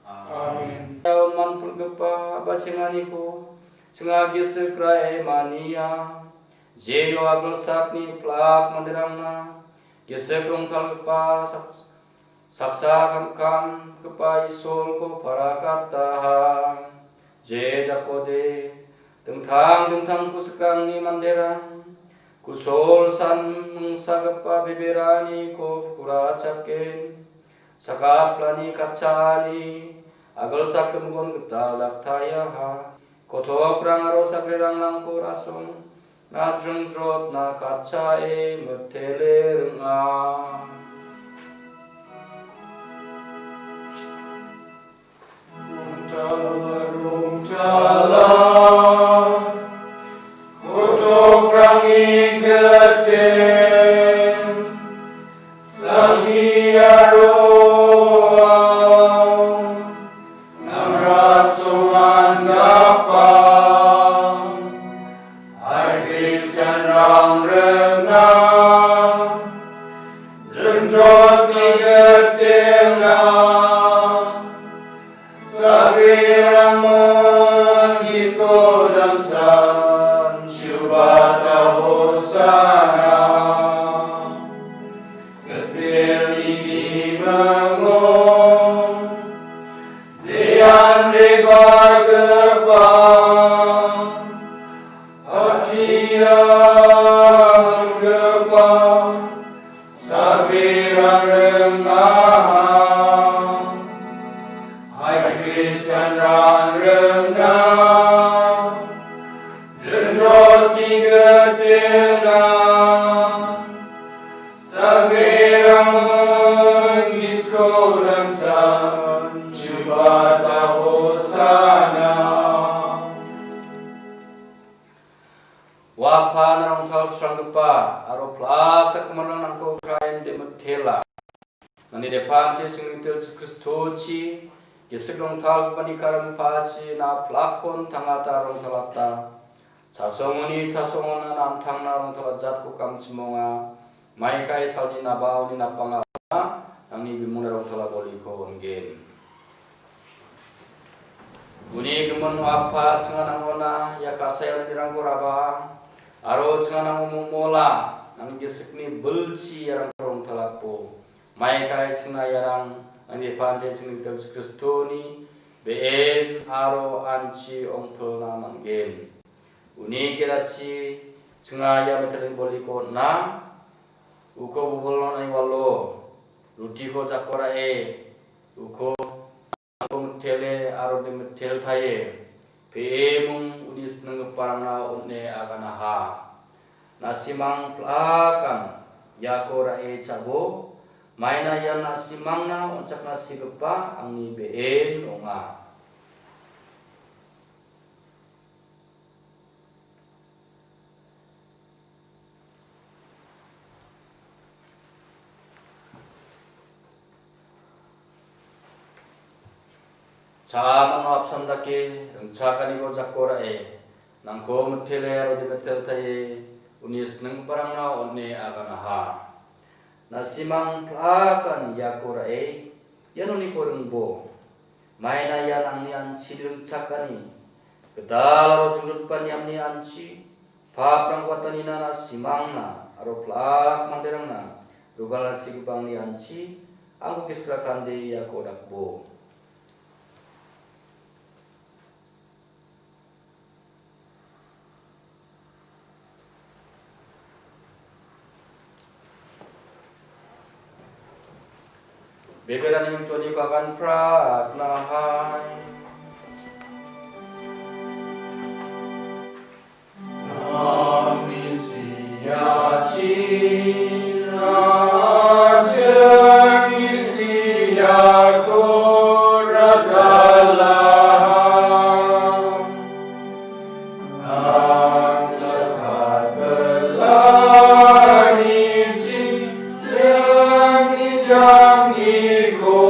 Amen. Ia manpilgipa bachenganiko, chinga gisik rae mania. Jeio agilsakni plak manderangna, gisik rongtalgipa sak-, saksa kamkamgipa Isolko parakataha. Je dakode, Dingtang dingtang kusikrangni manderang kusol san mingsagipa beberaniko pukura chaken, sakaplani agilsak gimgon gital daktayaha. Kotokrang aro sagrirang nangko rasong na jringjrotna katchae mitele ring·a. Rongtala, rongtala, kotokrangni gittin, salgi aro nang rasongan gapang, hai Kristianrang ringna, jringjrotni gittina, sagrirang menggitko damsan, Jubata Hosana. Gittilni bimango jean re·bagipa, patia hamgipa, sagrirang ringaha. Hai Kristianrang ringna, jringjrotni gittina, sagrirang menggitko damsan, Jubata Hosana. Ua Apa, na rongtalsranggipa aro plak dakgimin nangko kraen de mitela. Nangni depante chingritel Kristochi, gisik rongtalgipani karim pachi na plakkon tangata rongtalata. Chasongoni chasongona namtangna rongtala jatko kamchimonga. Maikai salni nabaoni napanga nangni bimungna rongtala boliko on·gen. Uni gimin Apa, chinga nangona ia kasaionanirangko raba, aro chinga nango momola, nangni gisikni bilchi iarangko rongtalapo. Maikai chingna iarang nangni depante chingritel Kristoni be·en aro anchi ongpilna man·gen. Uni ke·rachi chinga ia metelni boliko on·a, uko bobolon nangni walo, rutiko jako ra·e, uko mitele aro de mitel taye, pe·emung uni snenggiparangna on·e aganaha. Na·simang plakan iako ra·e cha·bo, maina ian na·simangna on·chakna sigipa angni be·en ong·a. Cha·mano apsan dake ringchakaniko jako ra·e, nangko mitele aro de mitel taye, uni snenggiparangna on·e aganaha. Na·simang plakan iako ra·e, ian uniko ringbo. Maina ian angni anchi ringchakani, gital aro jongjotgipa niamni anchi, paprang watanina na·simangna aro plak manderangna rogalna sigipangni anchi, angko gisik rakande iako dakbo. Beberani ningtoni kagan pratna hai. Nangni siachi, na·a chingni siako ragalaha. Nang jakatpilani ching jangni janggiko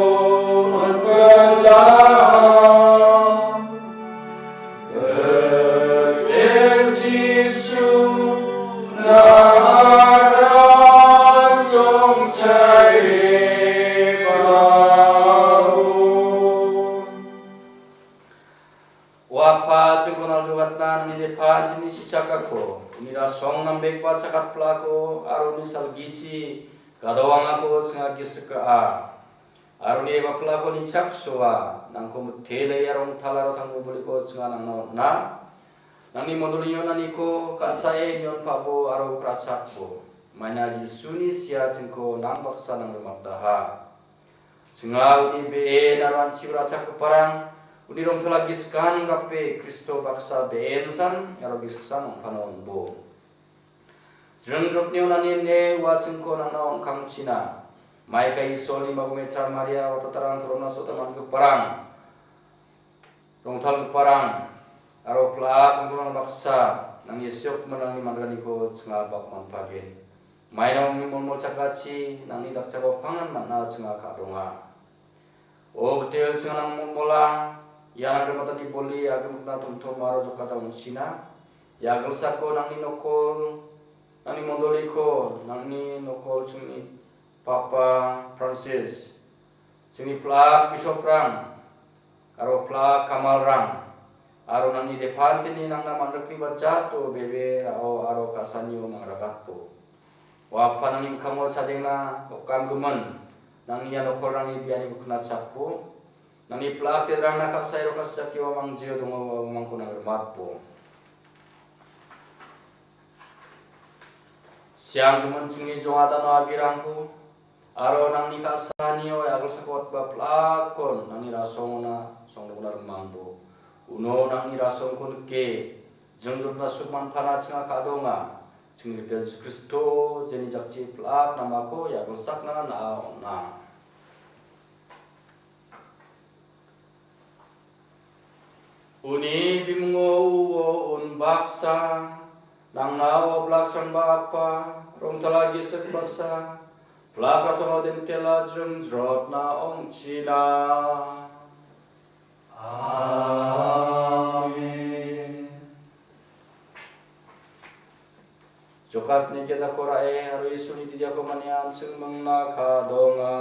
on·pilaha. Gitel Jisu, na·a rasong chairibao. O Apa, chingko naljogatna nangni depanteni sichakako, uni rasong nambekba chakatplako, aro uni salgichi gadowangako chinga gisik ra·a. Aro uni rebaplako nichaksoa, nangko mitele iarong talaro tangbo boliko chinga nangna on·a. Nangni mondolini on·aniko ka·sae nion pabo aro krachakbo. Maina Jisuni siachingko nang baksa nang rimataha. Chinga uni be·en aro an·ching rachakgiparang, uni rongtala giskan gape Kristo baksa be·ensan aro giskan ong·pano on·bo. Jringjotni on·ani ine uachingko nangna on·kangchina. Maika Isolni magume Tran Maria watatarang torona sota man·giparang, rongtalgiparang, aro pla·ak ronggiparang baksa, nangni siok manangni mandrani ko chinga bak manpagen. Maina ongni molmol chakachi, nangni dakchako pangan man·a chinga ka·donga. O Gitel chinga nang molmola, ia nang rimatani boli agimikna tomtom aro jokata ong·china. Ia gilsako nangni nokol, nangni mondoliko, nangni nokol chingni Papa Francis, chingni pla·ak bisoprang, aro pla·ak kamalrang, aro nangni depanteni nangna mandikni bajato bebe ra·o aro ka·sanio mangragatbo. Ua Apa nangni mikkango chadengna okamgimin, nangni ia nokolrangni bianiko knachakbo, nangni pla·ak derangna ka·sae ro ka·sachake uamang jio dongo, uamangko nang rimatbo. Sianggimin chingni jongadano abirangko, aro nangni ka·sanio ia gilsako watba pla·akkon nangni rasongona songdokna rimangbo. Uno nangni rasongko nike, jringjotna sukman pana chinga ka·donga. Chingni Gitel Jisu Kristo, jeni jakchi pla·ak namako ia gilsakna na·a on·a. Uni bimungo uo unbaksa, nangna oblak sangba Apa, rongtala gisik baksa, pla·ak rasongo dentela jringjrotna ong·china. Amen. Jokatni gedako ra·e aro Isuni bidiako manian chingmingna ka·donga.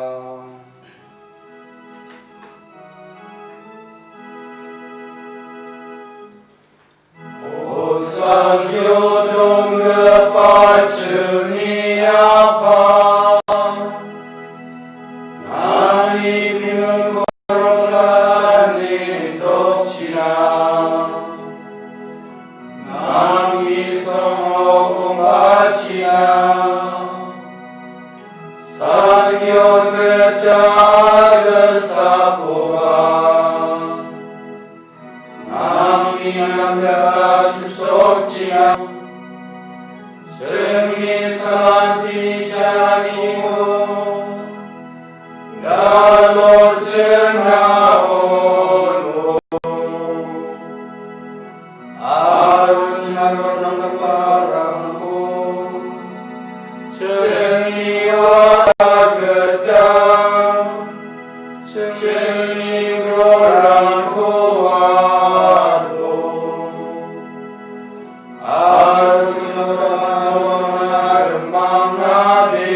O salgio donggipa chingni Apa, nangni bimungko rongtalani mitokchina. Nangni songok ong·achina. Salgio gita agilsakoba. Nangni namgipa chisokchina. Chingni santi chaniko. Dalo chingna ono. Aro chingna ronanggiparangko. Chingni wada gita. Chingni borangko wado. Aro chingna rimangnabe.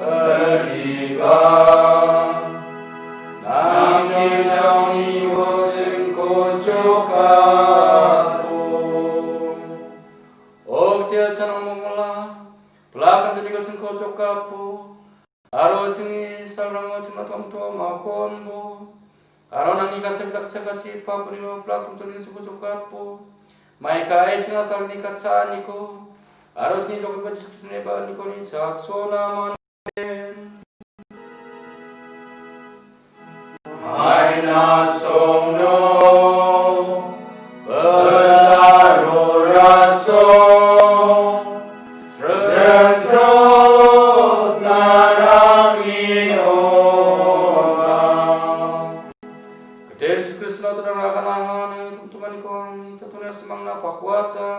Aliba. Nangni jangni gosengko jokatbo. O Gitel chanang momola. Pla·ak denteni gosengko jokatbo. Aro chingni salrango chingna tomtom akonbo. Aro nangni ka·sa dakchakachipabo uni pla·ak tomtomni gosengko jokatbo. Maikae chingni salni ka·saaniko. Aro chingni jokatba Jisu Kristoni ba·aniko ni chaksona man-, Amen. Maina songno belaro raso, jengso nanangin ona. Gitel Jisu Kristo na todang rakana ha nangni tomtomaniko angni tomtona simangna pakuata,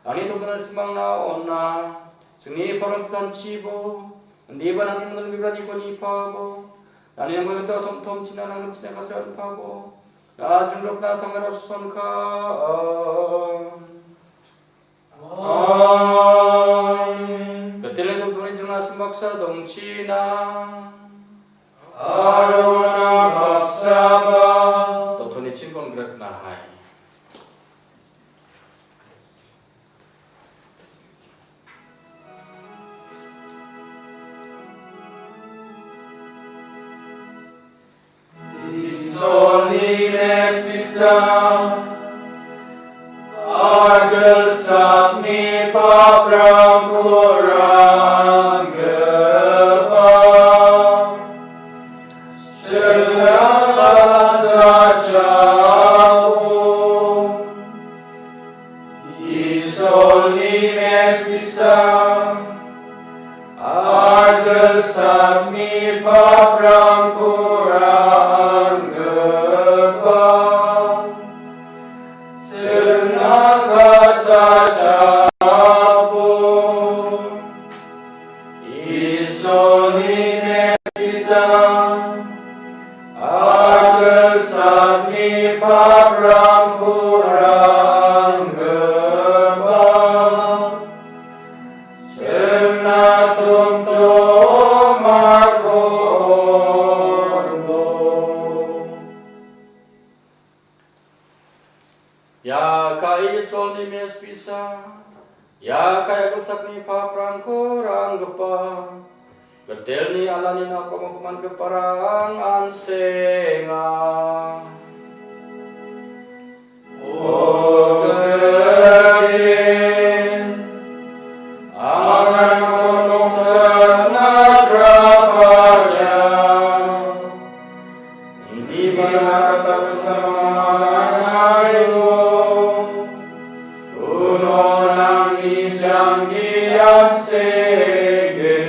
angni tomtona simangna ona. Chingni parang sanchibo, indiba nangni mandal bibraniko nipabo, nangni nangni gita tomtom china nangni china kasar pabo, na jumrapna tangaro sonka. Amen. Gitel tomtomni jingna simaksa dongchina. Arona baksaba. Tomtomni chingkon gretna hai. Isoni mespisa, Angni paprangko ra·anggipa, chingna kasachapo, Isolni meskisa, agilsakni paprangko ra·anggipa, chingna tomtomako on·bo. Ia ka·e Isolni mespisa, ia ka·e agilsakni paprangko ra·anggipa, gitelni alani nako mokmangiparang an·senga. O Gede, anganangko nokchatna grapajao. Indibana katakusama manaigo. Uno nangni jambi an·senge.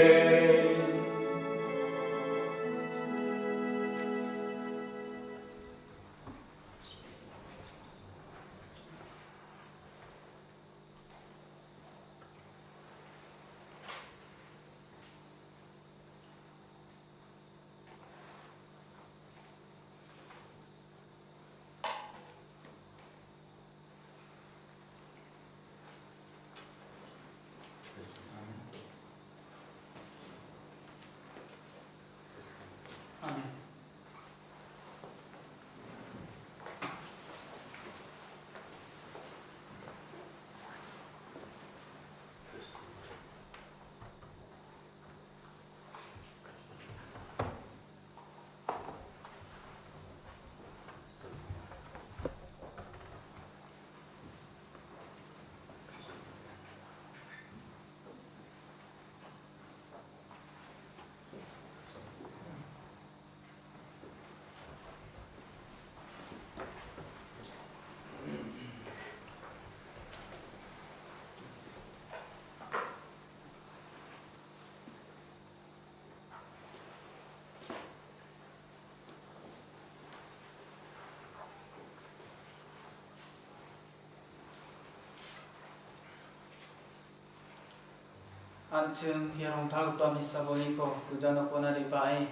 An·ching ia rongtalgipa misa bolniko gilja nokona re·bae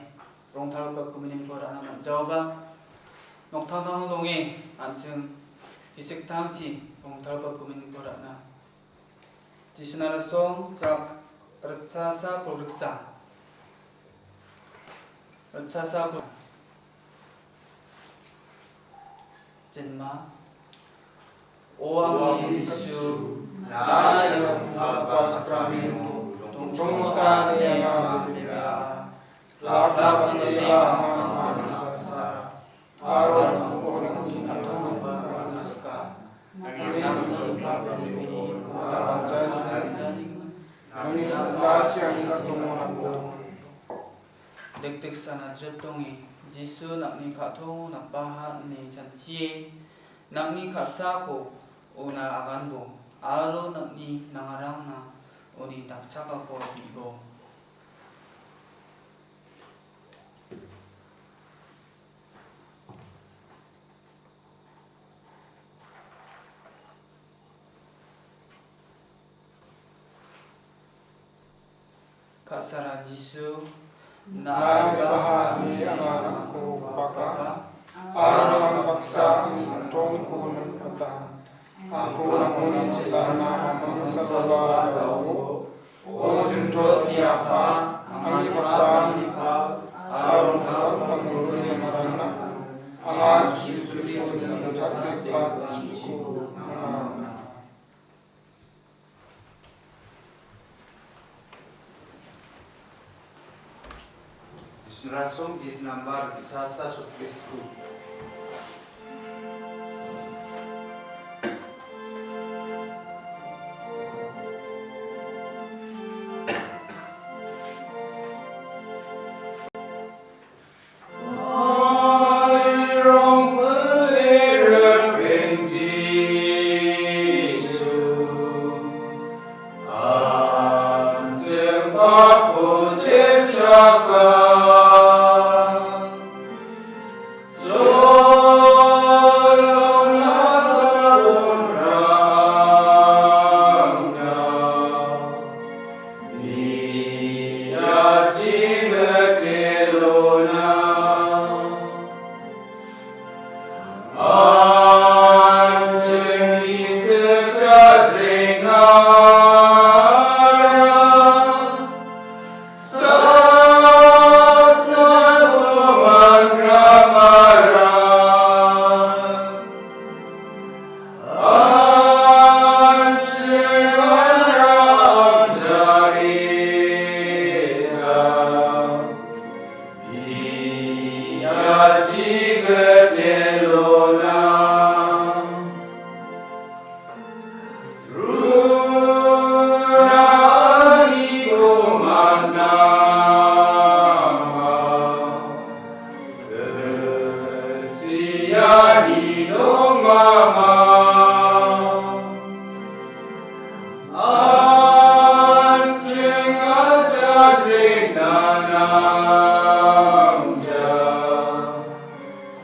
rongtalgipa kuminiko ra·na man·jaoba, noktangtango donge an·ching gisik tangchi rongtalgipa kuminiko ra·na. Jisuna rasong jak ritchasa kolgriksa. Ritchasa kol-, Jinma. O angni Jisu, na·a ia rongtalgipa sakramento dongchongmota niama bebea. Glak glak niteba anga sasa. Aro nangni ka·tongko nangni ka·tongko nangni ka·tongko nangni ka·tongko nangni ka·tongko nangni ka·tongko. Dikdiksa Najaret dongni Jisu, nangni ka·tongo napaha ine chanchie, nangni ka·sako ona aganbo, aro nangni nangarangna oni dakchakako bibo. Ka·sara Jisu, nang·a baha ine anga nangko pakaba, aro nang baksa angni ka·tongko nang pataha. Angko nangkoni chetana angni sababa ra·o. O jinjotni Apa, angni paprangni pal, aro rongtalgipa mingni madangnako anga Jisu Kristoni jatna gipa janchiko nangna. Jisu rasong gate number sasa sotbis ku. Ia chigatelona. Rurani komanama. Ketiani dongama. An·ching ajajik nanangja.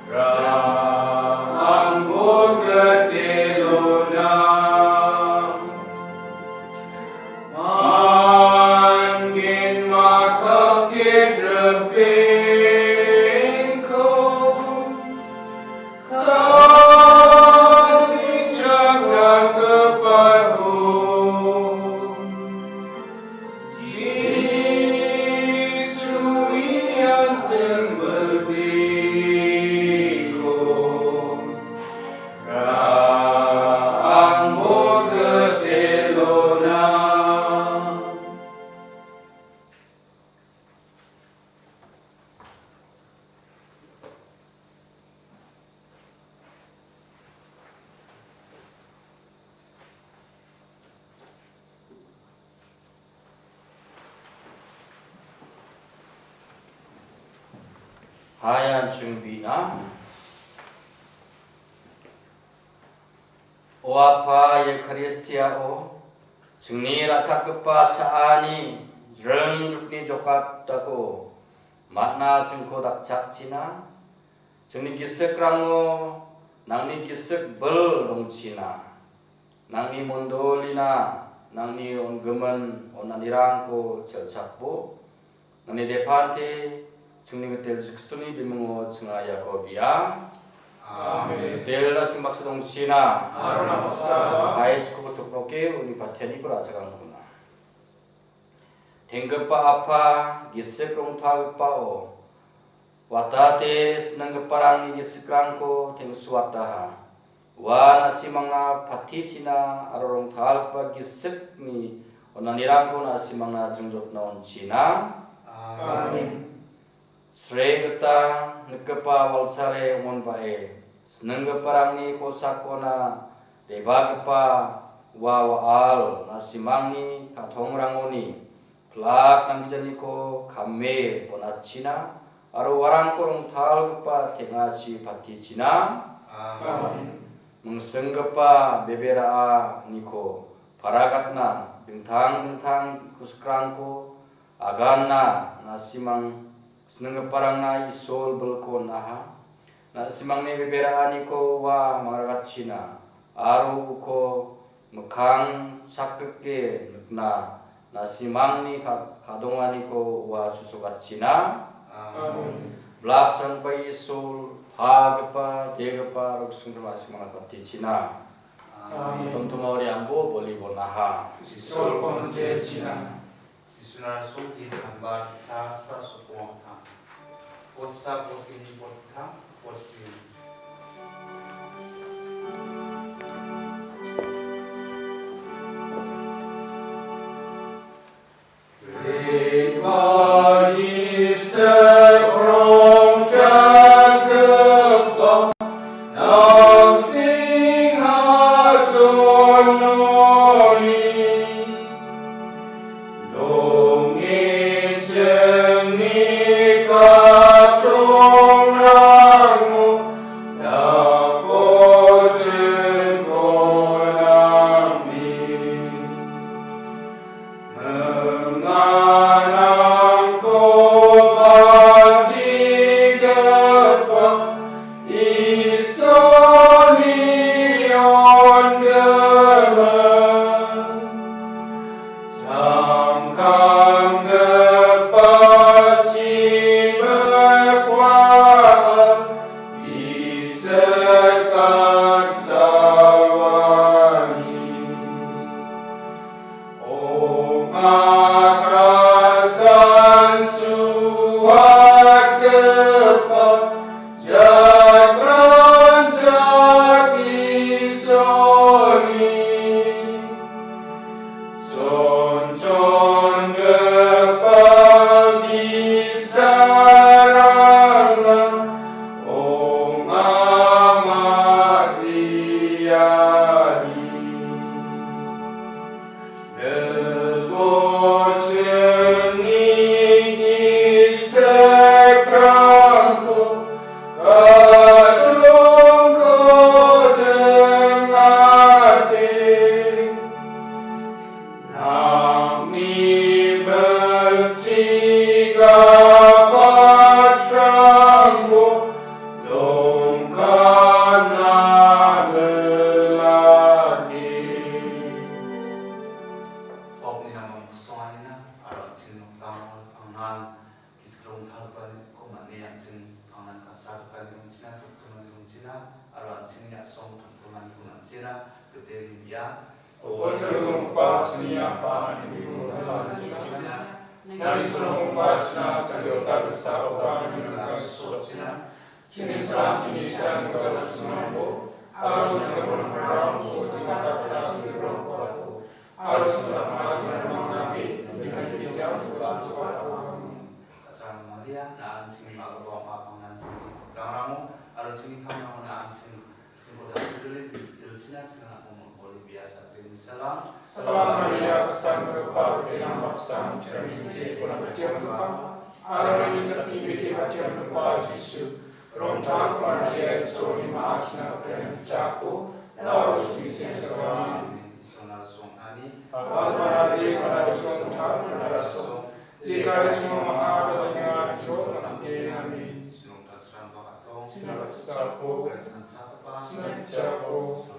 Ra-ang bogatelona. Mangin makakit repengko. Kanichakna kepako. Jisu ian tembelpiko. Ra-ang bogatelona. Hayan chungbina. O Apa, Eukaristiao chingni ra·chakgipa cha·ani jringjrikni jokatako man·a chingko dakchakchina. Chingni gisikrango nangni gisik bil dongchina. Nangni mondolina nangni on-, gimin on·anirangko chelchakbo. Nangni depante chingni gitel Jisuni bimingo chinga iako biang. Amen. Gitel da simbaksa dongchina. Aro nambaksa. Hai, skul choknoke uni patianiko ra·chakangkuna. Tenggipa Apa, gisik rongtalgipao, watate sinanggiparangni gisikrangko tengsuataha. Ua na·simangna patichina aro rongtalgipa gisikni on·anirangko na·simangna jingjotna on·china. Amen. Sre gita nikgipa walsare ong·onbae, sininggiparangni kosakona rebagipa ua wa·al na·simangni ka·tongrangoni pilak namgijaniko kame bonatchina aro uarangko rongtalgipa teng·achi patichina. Amen. Mingsinggipa bebera·aniko paragatna dingtang dingtang gisikrangko aganna na·simang sininggiparangna Isol bilko on·aha. Na·simangni bebera·aniko ua mangrakatchina, aro uko mikkang sakgike nikna na·simangni ka-, kadonganiko ua chosokatchina. Amen. Blak sanggipa Isol, pagipa, degipa, aro gisik rongtalgipa na·simangna patichina. Amen. Tomtomao riambo boli bonaha. Isol konje china. Jisuna soki sambar chasa sokong tang. Otsa botini botang botini. Ribani seprong jagapa. Nang singhason noni, dongni chingni kachongrango, An·ching pangnan ka·sagipa ong·china, toktongan ong·china, aro an·chingni a·song toktongan ong·china, giteni bia. Osolgipa chini Apa, nangni mingtangko ong·china. Nangni songmotgipa china salgio dakgipaoba nangni mingtangko ong·china. Chini salam chini chani gita chinambo. Aro chini gita chinambo. Aro chini gita chinambo. Aro chini gita chinambo. Kasang Maria, na an·chingni magoba ong·a, pangnan chingni dangramo, aro chingni kamrango na an·ching, chingko jangkibili dil-, dilchina chingrangko mon·boli biasa bini salam. Salam Maria, kasanggipa, gitena baksan, Isol nangni bite patiamgipa, aro nangni sakni bite patiamgipa Jisu, rongtalgipa Maria, Isolni ma·a china patiamgipa, da·o aro chingni seng salam. Isol nang·song ani, Alma Maria, Isol nang·song, Jekare chingmong ha doina jok lamte nami. Sinong tasrang bakatong. Sinong tasrang bakatong. Sinong tasrang bakatong.